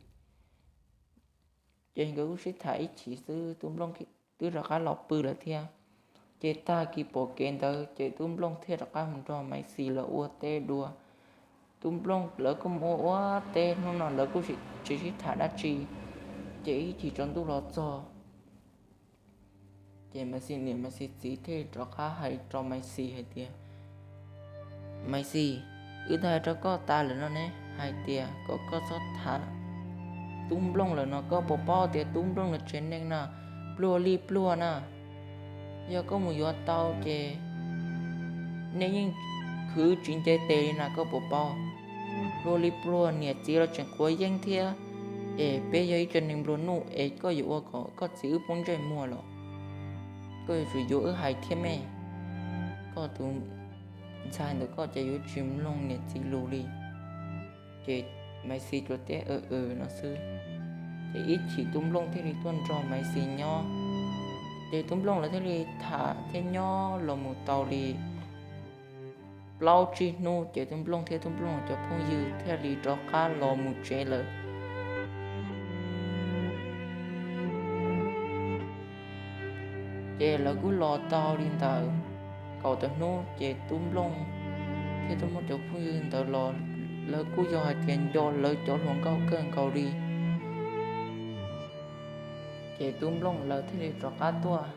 Ces nkawd kuj sib tham ib chim xwb Tub Nplooj twb rov qab los pw lawm thiab. Ces tag kis pom kev ntawd ces Tub Nplooj thiaj rov qab mus nrog Maiv Xis lawv ua teb dua. Tub Nplooj lawv kuj mus ua ua teb, hnub no lawv kuj tsis sib tham dab tsi. Ces ib chim tsaus ntuj los txog, ces Maiv Xis niam Maiv Xis txiv thiaj rov qab hais rau Maiv Xis hais tias, Maiv Xis, wb twb hais rau koj tas lawm no ne, hais tias kom koj txhob tham Tub Nplooj lawm no, koj puas paub tias Tub Nplooj lawv tsev neeg no pluag li pluag na. Yog koj mus yuav tau ces nej yeej khwv tsis nce tes li na, koj puas paub? Pluag li pluag, niam txiv los tseem quav yeeb thiab, es peb yog ib tsev neeg nplua nuj es koj yuav ua kom koj txiv wb poob ntsej muag los? koj yuav tsum yuav wb hais thiab me. Koj tus ntxhais ntawm koj ces yuav tsis mloog niam txiv lus li. Ces Maiv Xis tsuas teb aw aw no xwb. Ces ib chim Tub Nplooj thiaj li tuaj nrog Maiv Xis nyob. Ces Tub Nplooj lawv thiaj li tham thiab nyob los mus tau li plaub tsib hnub ces Tub Nplooj thiab Tub Nplooj cov phooj ywg thiaj li rov qab los mus tsev lawm. Ces lawv kuj los tau li ntawm kaum tawm hnub ces Tub Nplooj thiab Tub Nplooj cov phooj ywg ntawd los, lawv kuj yog hais tias nco lawv cov hluas nkauj kawg nkaus li. Ces Tub Nplooj lawv thiaj li rov qab tuaj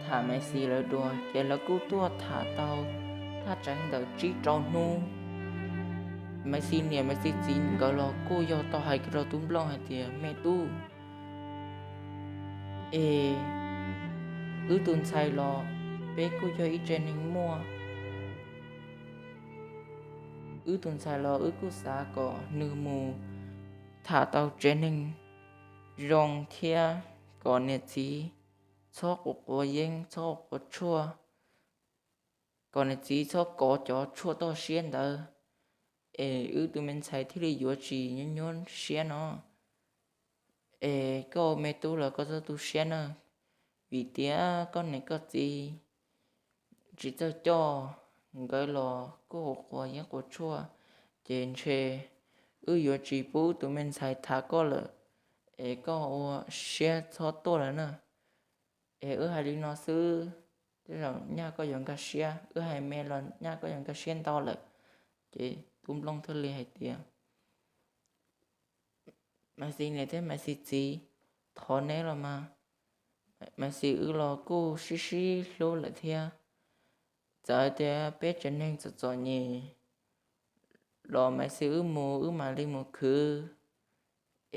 tham Maiv Xis lawv dua, ces lawv kuj tuaj tham tau thaj tseev ntawm tsib rau hnub. Maiv Xis niam Maiv Xis txiv nkawd los kuj yog tau hais rau Tub Nplooj hais tias, me tub, es wb tus ntxhais los peb kuj yog ib tsev neeg muaj. Wb tus ntxhais los wb kuj xav kom nws mus tham tau tsev neeg zoo thiab kom niam txiv txhob quav quav yeeb txhob quav tshuaj, kom niam txiv txhob kov cov tshuaj toj siab ntawd, es wb tus me ntxhais thiaj li yuav tsis nyuaj nyuaj siab no. Es koj me tub los koj txhob tu siab na, vim tias koj niam koj txiv tsis txawj coj, nkawd los kuj quav yeeb quav tshuaj, ces ntshe wb yuav tsis pub wb tus me ntxhais tham koj lawm, es koj ua siab txhob tuaj lawm na. Es wb hais li no xwb, tej zaum nyaj koj yuav nkag siab, wb hais me los nyaj koj yuav nkag siab ntau lawm. Ces Tub Nplooj thiaj li hais tias, Maiv Xis niam thiab Maiv Xis txiv, thov neb los mas, Maiv Xis wb los kuj sib sib hlub lawm thiab. Txawm tias peb tsev neeg txom txom nyem los Maiv Xis wb mus wb mam li mus khwv,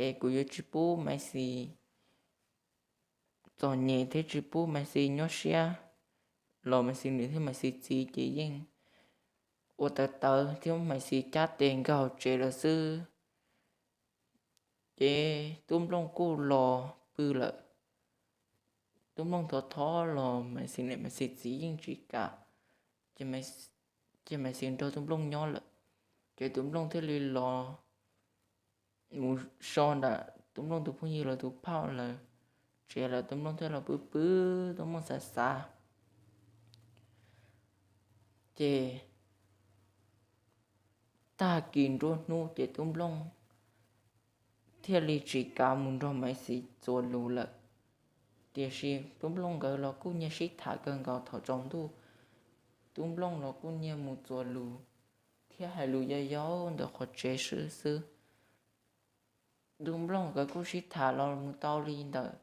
es kuv yuav tsis pub Maiv Xis txom nyem thiab tsis pub Maiv Xis nyuaj siab. Los Maiv Xis niam thiab Maiv Xis txiv ces yeej ua tawv tawv thiab Maiv Xis cab tes nkag hauv tsev lawm xwb. Ces Tub Nplooj kuj los pw lawm. Tub Nplooj thov thov los Maiv Xis niam Maiv Xis txiv yeej tsis kam, ces Maiv Xis nrog Tub Nplooj nyob lawm. Ces Tub Nplooj thiaj li los mus so ntawm Tub Nplooj tus phooj ywg lawv tus phauj lawv tsev lawm, Tub Nplooj thiaj los pw pw, Tub Nplooj xav xav. Ces tag kis nruab hnub ces Tub Nplooj thiaj li tsis kam mus nrog Maiv Xis txuas lus lawm. Tiam sis Tub Nplooj nkawd los kuj nyiag sib tham kawg nkaus thaum tsaus ntuj. Tub Nplooj los kuj nyiag mus txuas lus thiab hais lus yau yau ntawm qhov tsev xwb xwb. Tub Nplooj nkawd kuj sib tham los mus tau li ntawm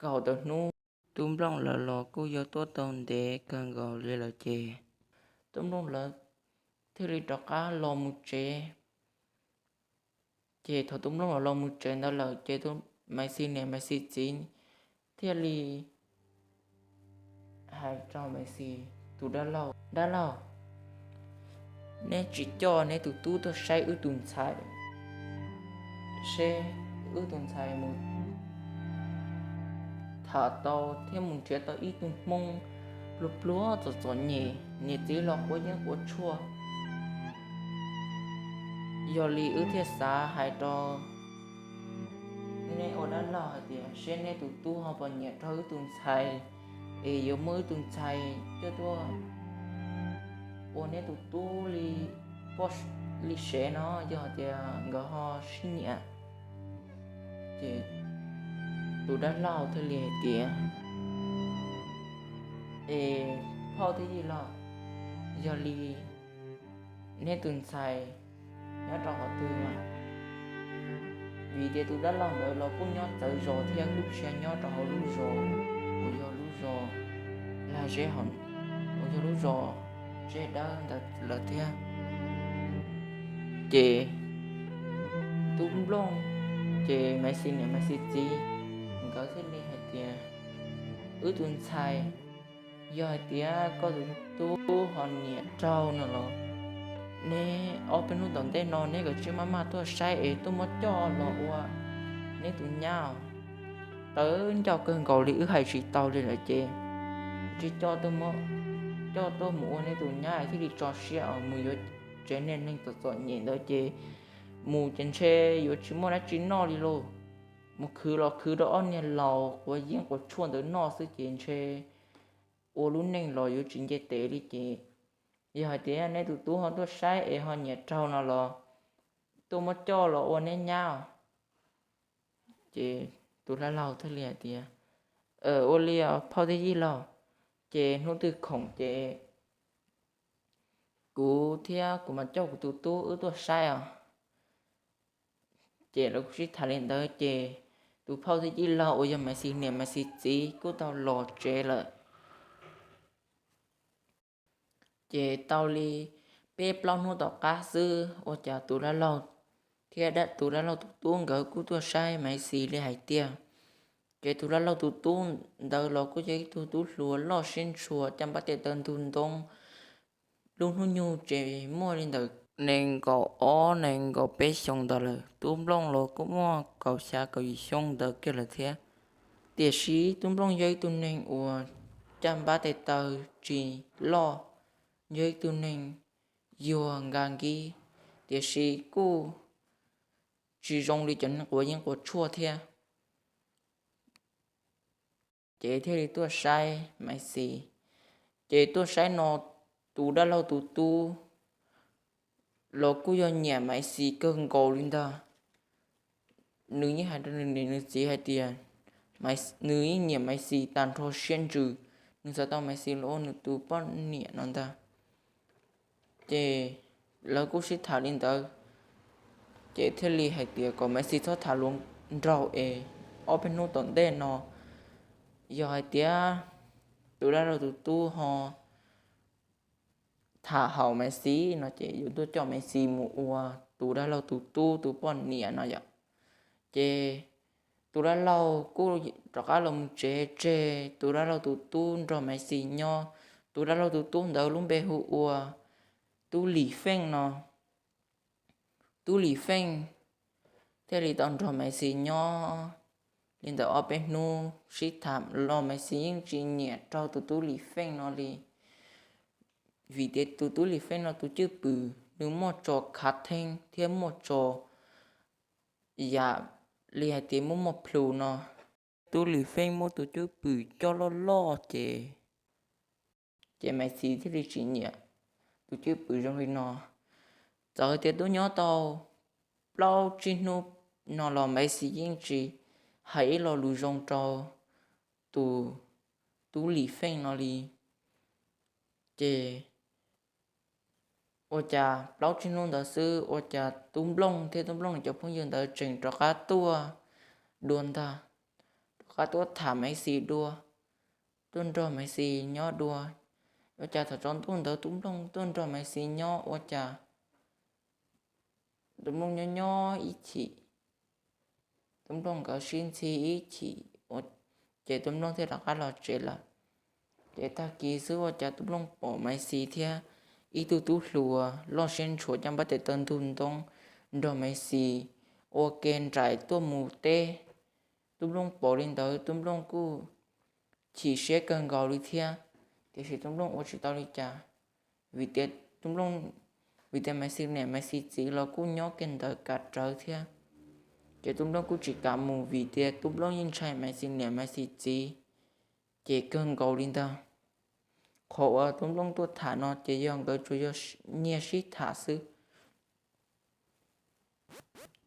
kaum tawm hnub, Tub Nplooj lawv los kuj yuav tuaj tau ntev kawg nkaus li lawm ces Tub Nplooj lawv thiaj li rov qab los mus tsev. Ces thaum Tub Nplooj los los mus tsev ntawd lawm ces Maiv Xis niam Maiv Xis txiv thiaj li hais rau Maiv Xis tus dab laug, dab laug, neb tsis coj neb tus tub tuaj saib wb tus ntxhais seb wb tus ntxhais mus tham tau thiab mus nrhiav tau ib tug Hmoob pluag pluag txom txom nyem, niam txiv los quav yeeb quav tshuaj. Yog li wb thiaj xav hais rau neb ua dab laug hais tias seb neb tus tub ho puas nyiam rau wb tus ntxhais, es yuav muab wb tus ntxhais coj tuaj ua neb tus tub li poj li sev no, yog hais tias nkawd ho sib nyiam. Ces tus dab laug thiaj li hais tias, es phauj thiab yij laug, yog li neb tus ntxhais nyob rau qhov twg mas? Vim tias tus dab laug ntawd los kuj nyob txawv zos thiab kuj tsis nyob rau hauv lub zos uas yog lub zos lag zeb, uas yog lub zos zeb dawb ntawd lawm thiab. Ces Tub Nplooj, ces Maiv Xis niam Maiv Xis txiv nkawd thiaj li hais tias, wb tus ntxhais, yog hais tias koj tus tub ho nyiam raug no los, neb ob peb hnub tom ntej no neb kav tsij maj maj tuaj saib es tuaj muab coj los ua neb tus nyab. tawv ncauj kawg nkaus li, wb hais tsis tau li lawm ces ntshe coj tuaj mus ua nej tus nyab thiaj li tso siab os, mus yuav tsev niag neeg txom txom nyem ntawd ces mus ces ntshe yuav tsis muaj dab tsi noj li lauj. Mus khwv los khwv rau ob niag laus quav yeeb quav tshuaj ntawd noj xwb ces ntshe ua lub neej los yuav tsis nce tes li ces yog hais tias nej tus tub ho tuaj saib es ho nyiam raug no los tuaj muab coj los ua neb nyab os. Ces tus dab laug thiaj li hais tias, ua li os phauj thiab yij laug, ces hnub twg khoom ces kuv thiab kuv mam coj kuv tus tub wb tuaj saib os. Ces lawv kuj sib tham li ntawd ces tus phauj thiab yij laug uas yog Maiv Xis niam Maiv Xis txiv kuj tau los tsev lawm. Ces tau li peb plaub hnub tom qab xwb ua cas tus dab laug thiab tus dab laug tus tub nkawd kuj tuaj saib Maiv Xis li hais tiag. Ces tus dab laug tus tub ntawd los kuj yog ib tug tub hluas loj siab ntshua caj npab tes taw ntug ntoo. Lub hnub nyoog ces muaj li ntawm nees nkaum ob nees nkaum peb xyoo ntawd lawm, tub Nplooj los kuj muaj kaum xya kaum yim xyoo ntawd kiag lawm thiab. Tiam sis tub Nplooj yog ib tug neeg uas caj npab tes taw tsis loj, yog ib tug neeg yuag nka nkib, tiam sis kuj tsis zoo li cov neeg quav yeeb quav tshuaj thiab. Ces thiaj li tuaj saib Maiv Xis. Ces tuaj saib no tus dab laug tus tub los kuj yog nyiam Maiv Xis kawg nkaus li ntag. Nws yeej hais rau nws niam nws txiv hais tias nws yeej nyiam Maiv Xis tag nrho siab ntsws, nws xav tau Maiv Xis los ua nws tus poj niam no ntag. Ces lawv kuj sib tham li ntawd, ces thiaj li hais tias kom Maiv Xis txhob tham hluas nraug es ob peb hnub tom ntej no yog hais tias tus dab laug tus tub ho tham haum Maiv Xis no ces yuav tuaj coj Maiv Xis mus ua tus dab laug tus tub tus poj niam no yom. Ces tus dab laug kuj rov qab los mus tsev tseg tus dab laug tus tub nrog Maiv Xis nyob. Tus dab laug tus tub ntawd lub npe hu ua Tub Lis Feej no. Tub Lis Feej thiaj li tau nrog Maiv Xis nyob li ntawm ob peb hnub sib tham los Maiv Xis yeej tsis nyiam raug tus Tub Lis Feej no li. Vim tias tus Tub Lis Feej no tus cwj pwm nws muaj tso khav theeb thiab muaj tso yam li hais tias muaj muaj plhus no. Tub Lis Feej muaj tus cwj pwm coj loj loj ces, ces Maiv Xis thiaj li tsis nyiam tus cwj pwm zoo li no. Txawm tias twb nyob tau plaub tsib hnub no los Maiv Xis yeej tsis hais ib lo lus zoo rau tus Tub Lis Feej no li. Ces ua cas plaub tsib hnub ntawd xwb ua cas Tub Nplooj thiab Tub Nplooj cov phooj ywg ntawd tseem rov qab tuaj dua ntag, rov qab tuaj tham Maiv Xis dua, tuaj nrog Maiv Xis nyob dua. Ua cas thaum tsaus ntuj ntawd Tub Nplooj tuaj nrog Maiv Xis nyob ua cas Tub Nplooj nyob nyob ib chim, Tub Nplooj nkawd sib ntxhi ib chim, ces Tub Nplooj thiaj rov qab los tsev lawm. Ces tag kis xwb ua cas Tub Nplooj pom Maiv Xis thiab ib tug tub hluas loj siab ntshua caj npab tes taw ntug ntoo nrog Maiv Xis ua ke nraim tuaj mus teb. Tub Nplooj pom li ntawd Tub Nplooj kuj chim siab kawg nkaus li thiab, tiam sis Tub Nplooj ua tsis tau li cas, vim tias Tub Nplooj, vim tias Maiv Xis niam Maiv Xis txiv los kuj nyob kiag ntawd kav rawv thiab. Ces Tub Nplooj kuj tsis kam mus vim tias Tub Nplooj yeej ntshai Maiv Xis niam Maiv Xis txiv ces kawg nkaus li ntag. Qhov uas Tub Nplooj tuaj tham no ces yog nkawd tsuas yog nyiag sib tham xwb.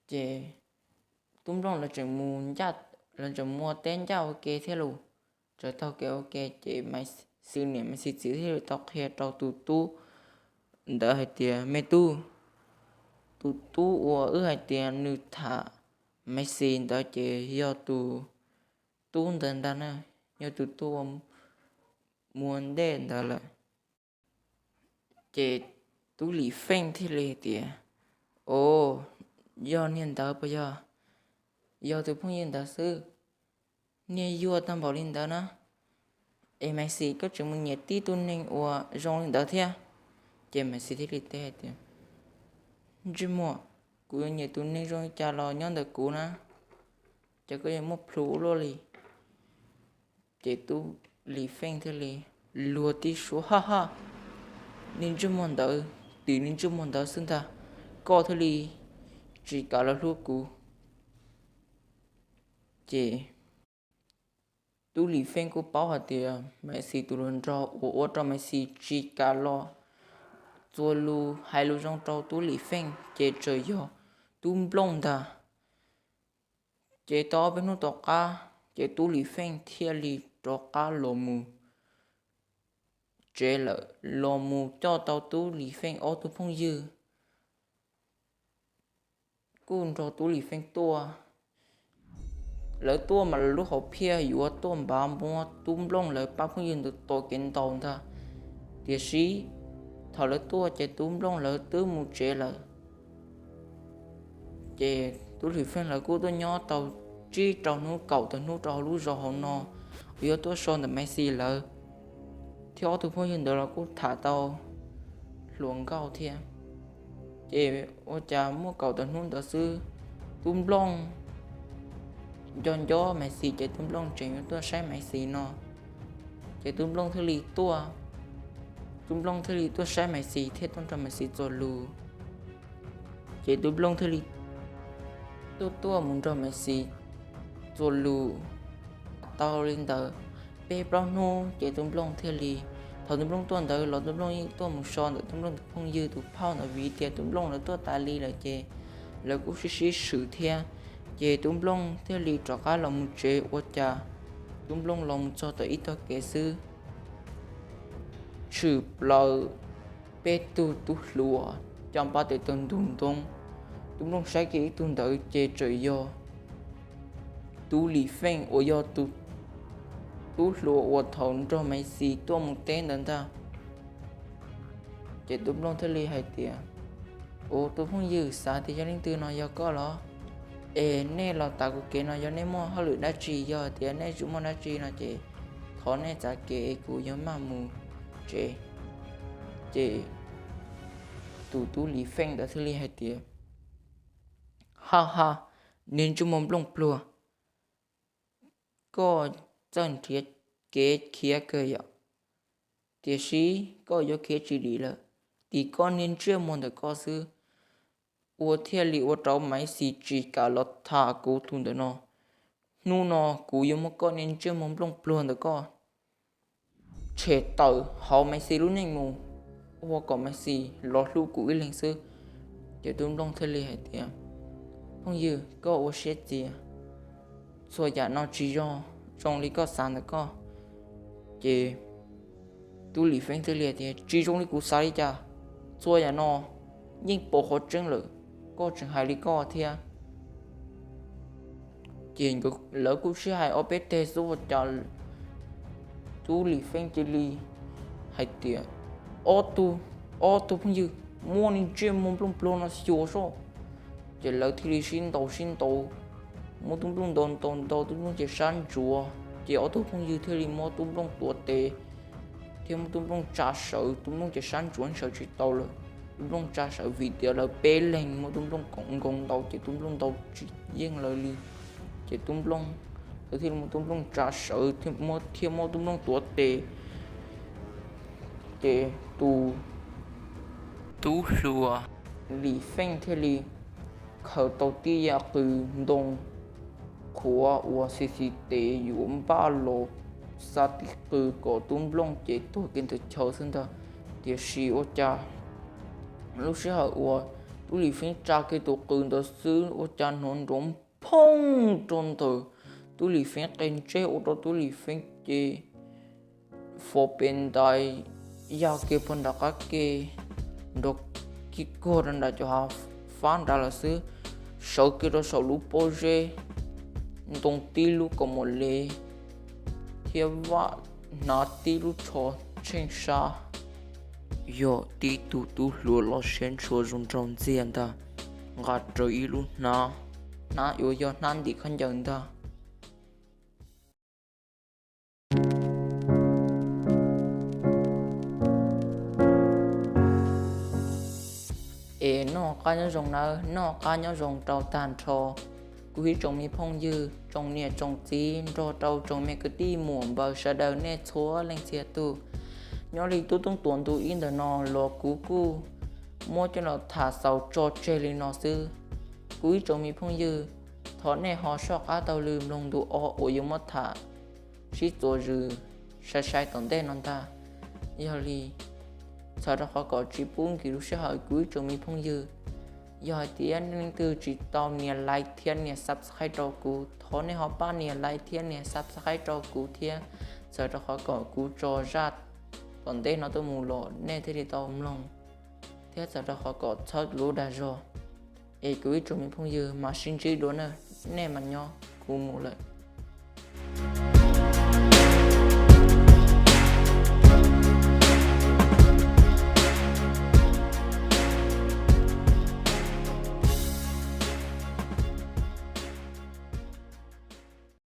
Ces Tub Nplooj lawv tseem mus ncaj, lawv tseem mus ua teb ncaj ua ke thiab los, txawm taug kev ua ke ces Maiv Xis niam Maiv Xis txiv thiaj li tau qhia rau tus tub ntawd hais tias, me tub, tus tub uas wb hais tias nws tham Maiv Xis ntawd ces yog tus tub ntawd ntag na, yog tus tub uas mus ua ntej ntawd lawm. Ces Tub Lis Feej thiaj li hais tias, o, yog niag ntawd puas yog? Yog tus phooj ywg ntawd xwb. Niag yuag tag npaum li ntawd na, es Maiv Xis koj tseem mus nyiam tib tug neeg uas zoo li ntawd thiab? Ces Maiv Xis thiaj li teb hais tias, ntsej muag, kuv yuav nyiam tus neeg zoo li cas los nyob ntawm kuv na, ces koj yuav muaj plhus ua luaj li. Ces Tub Lis Feej thiaj li luag tib suab, ha ha, niag ntsej muag ntawd, tim niag ntsej muag ntawd xwb ntag, koj thiaj li tsis kam los hlub kuv. Ces Tub Lis Feej kuj paub hais tias Maiv Xis tus hluas nraug uas ua rau Maiv Xis tsis kam los txuas lus hais lus zoo rau Tub Lis Feej ces tseem yog Tub Nplooj ntag. Ces tau ob peb hnub tom qab ces Tub Lis Feej thiaj li rov qab los mus tsev lawm, los mus coj tau Tub Lis Feej ob tug phooj ywg kuj nrog Tub Lis Feej tuaj. Lawv tuaj mas lawv lub hom phiaj yuav tuaj npav muab Tub Nplooj lawv pab phooj ywg ntawd tua kev ntaus ntag. Tiam sis thaum lawv tuaj ces Tub Nplooj lawv twb mus tsev lawm. Ces Tub Lis Feej lawv kuj tuaj nyob tau tsib rau hnub kaum tawm hnub rau hauv lub zos hauv no uas yuav tuaj so ntawm Maiv Xis lawv, thiab ob tug phooj ywg ntawd los kuj tham tau hluas nkauj thiab. Ces ua cas muaj kaum tawm hnub ntawd xwb, Tub Nplooj nco nco Maiv Xis ces Tub Nplooj tseem yuav tuaj saib Maiv Xis no. Ces Tub Nplooj thiaj li tuaj, Tub Nplooj thiaj li tuaj saib Maiv Xis thiab tuaj nrog Maiv Xis txuas lus. Ces Tub Nplooj thiaj li tuaj tuaj mus nrog Maiv Xis txuas lus tau li ntawd peb plaub hnub ces Tub Nplooj thiaj li, thaum Tub Nplooj tuaj ntawd los Tub Nplooj yeej tuaj mus so ntawm Tub Nplooj tus phooj ywg tus phauj ntawd vim tias Tub Nplooj lawv tuaj tas li lawm ces lawv kuj sib sib swm thiab. Ces Tub Nplooj thiaj li rov qab los mus tsev ua cas Tub Nplooj los mus txog tau ib tog kev xwb, tshwm plaws peb tug tub hluas coj npab tes taw ntug ntoo. Tub Nplooj saib kiag ib tug ntawd ces tseem yog Tub Lis Feej uas yog tus tub hluas uas thaum nrog Maiv Xis tuaj mus teb ntawd ntag. Ces Tub Nplooj thiaj li hais tias, Ua tus phooj ywg, xav tias yog leej twg no, yog koj los? Es nej los tav kuv kev no yog nej muaj hauj lwm dab tsi? Yog tias nej tsis muaj dab tsi no ces thov nej txav kev es kuv yuav maj mus tsev. Ces tus Tub Lis Feej ntawd thiaj li hais tias, Ha ha, niag ntsej muag Nplooj pluag, koj txawj nrhiav kev khiav kawg yom, tiam sis koj yuav khiav tsis dim lawm, tim koj niag ntsej muag ntawm koj xwb ua thiaj li ua rau Maiv Xis tsis kam los tham kuv tus ntawm no. Hnub no kuv yuav muab koj niag ntsej muag Nplooj pluag ntawm koj tshem tawm hauv Maiv Xis lub neej mus, ua kom Maiv Xis los hlub kuv ib leeg xwb. Ces Tub Nplooj thiaj li hais tias, Phooj ywg, koj ua siab txias, txhua yam no tsis zoo li koj xav ntawm koj. Ces Tub Lis Feej thiaj li tias, Tsis zoo li kuv xav li cas? Txhua yam no yeej pom qhov tseeb lawm, koj tseem hais li koj thiab. Ces lawv kuj sib hais ob peb teg xwb ua cas Tub Lis Feej cia li hais tias, Ob tug, ob tug phooj ywg, muab niag ntsej muag Nplooj pluag no xyuas soj. Ces lawv thiaj li sib ntaus sib ntaus, muab Tub Nplooj ntaus ntaus ntaus, Tub Nplooj ces sab ntsuav, ces ob tug phooj ywg thiaj li muab Tub Nplooj tuav tes thiab muab Tub Nplooj tsa sawv, Tub Nplooj ces sab ntsuav sawv tsis tau lawm. Tub Nplooj tsa sawv vim tias lawv peb leeg muab Tub Nplooj koom nkoos ntaus ces Tub Nplooj ntaus tsis yeej lawv li. Ces Tub Nplooj, lawv thiaj li muab Tub Nplooj tsa sawv thiab muab Tub Nplooj tuav tes. Ces tus tub hluas Lis Feej thiaj li khaws tau tib yam qws ntoo qhuav uas xis xis tes yuav npaj los xa tib qws kom Tub Nplooj ces tuag kiag ntawm chaw xwb ntag. Tiam sis ua cas lub sij hawm uas Tub Lis Feej tsa kiag tus qws ntawd xwb ua cas hnov nrov phooj rau ntawm Tub Lis Feej qe ntsej ua rau Tub Lis Feej ces fov pes ntais ya kiag puag nram qab ke nrov kiag kuag rau nram cov hav fab nrad lawm xwb, sawv kiag rau saum lub pob zeb ntoo tib lub kaus mom le thiab vaj hnav tib lub tsho tsheej sab. Yog tib tug tub hluas los siab ntshua zoo nraug ntxiag ntag, nqa rawv ib lub hnab, hnab uas yog hnab ntim khaub ncaws ntag. Es noj qab nyob zoo nawb, noj qab nyob zoo rau tag nrho Kuv ib tsoom me phooj ywg, tsoom niam tsoom txiv nrog rau tsoom me kwv tij muam npawg sawv daws nej txhua leej txhia tus, nyob li tub toob tuas ntu ib ntawm no los kuv kuj muab coj los tham xaus tso tseg li no xwb. Kuv ib tsoom me phooj ywg, thov nej ho soj qab taug lw mloog ntu ob uas yuav muab tham sib txuas zws sai sai tom ntej no ntag. Yog li, txhawm rau qhov kom tsis pub nkim lub sij hawm kuv ib tsoom me phooj ywg, yog hais tias nej leej twg tsis tau nias like thiab nias subscribe rau kuv, thov nej ho pab nias like thiab nias subscribe rau kuv thiab, txhawm rau qhov kom kuv tso zaj tom ntej no tuaj mus los nej thiaj li tau mloog, thiab txhawm rau qhov kom txhawb lub dag zog. Es kuv ib tsoom me phooj ywg, mam sib ntsib dua na, nej mas nyob, kuv mus lawm.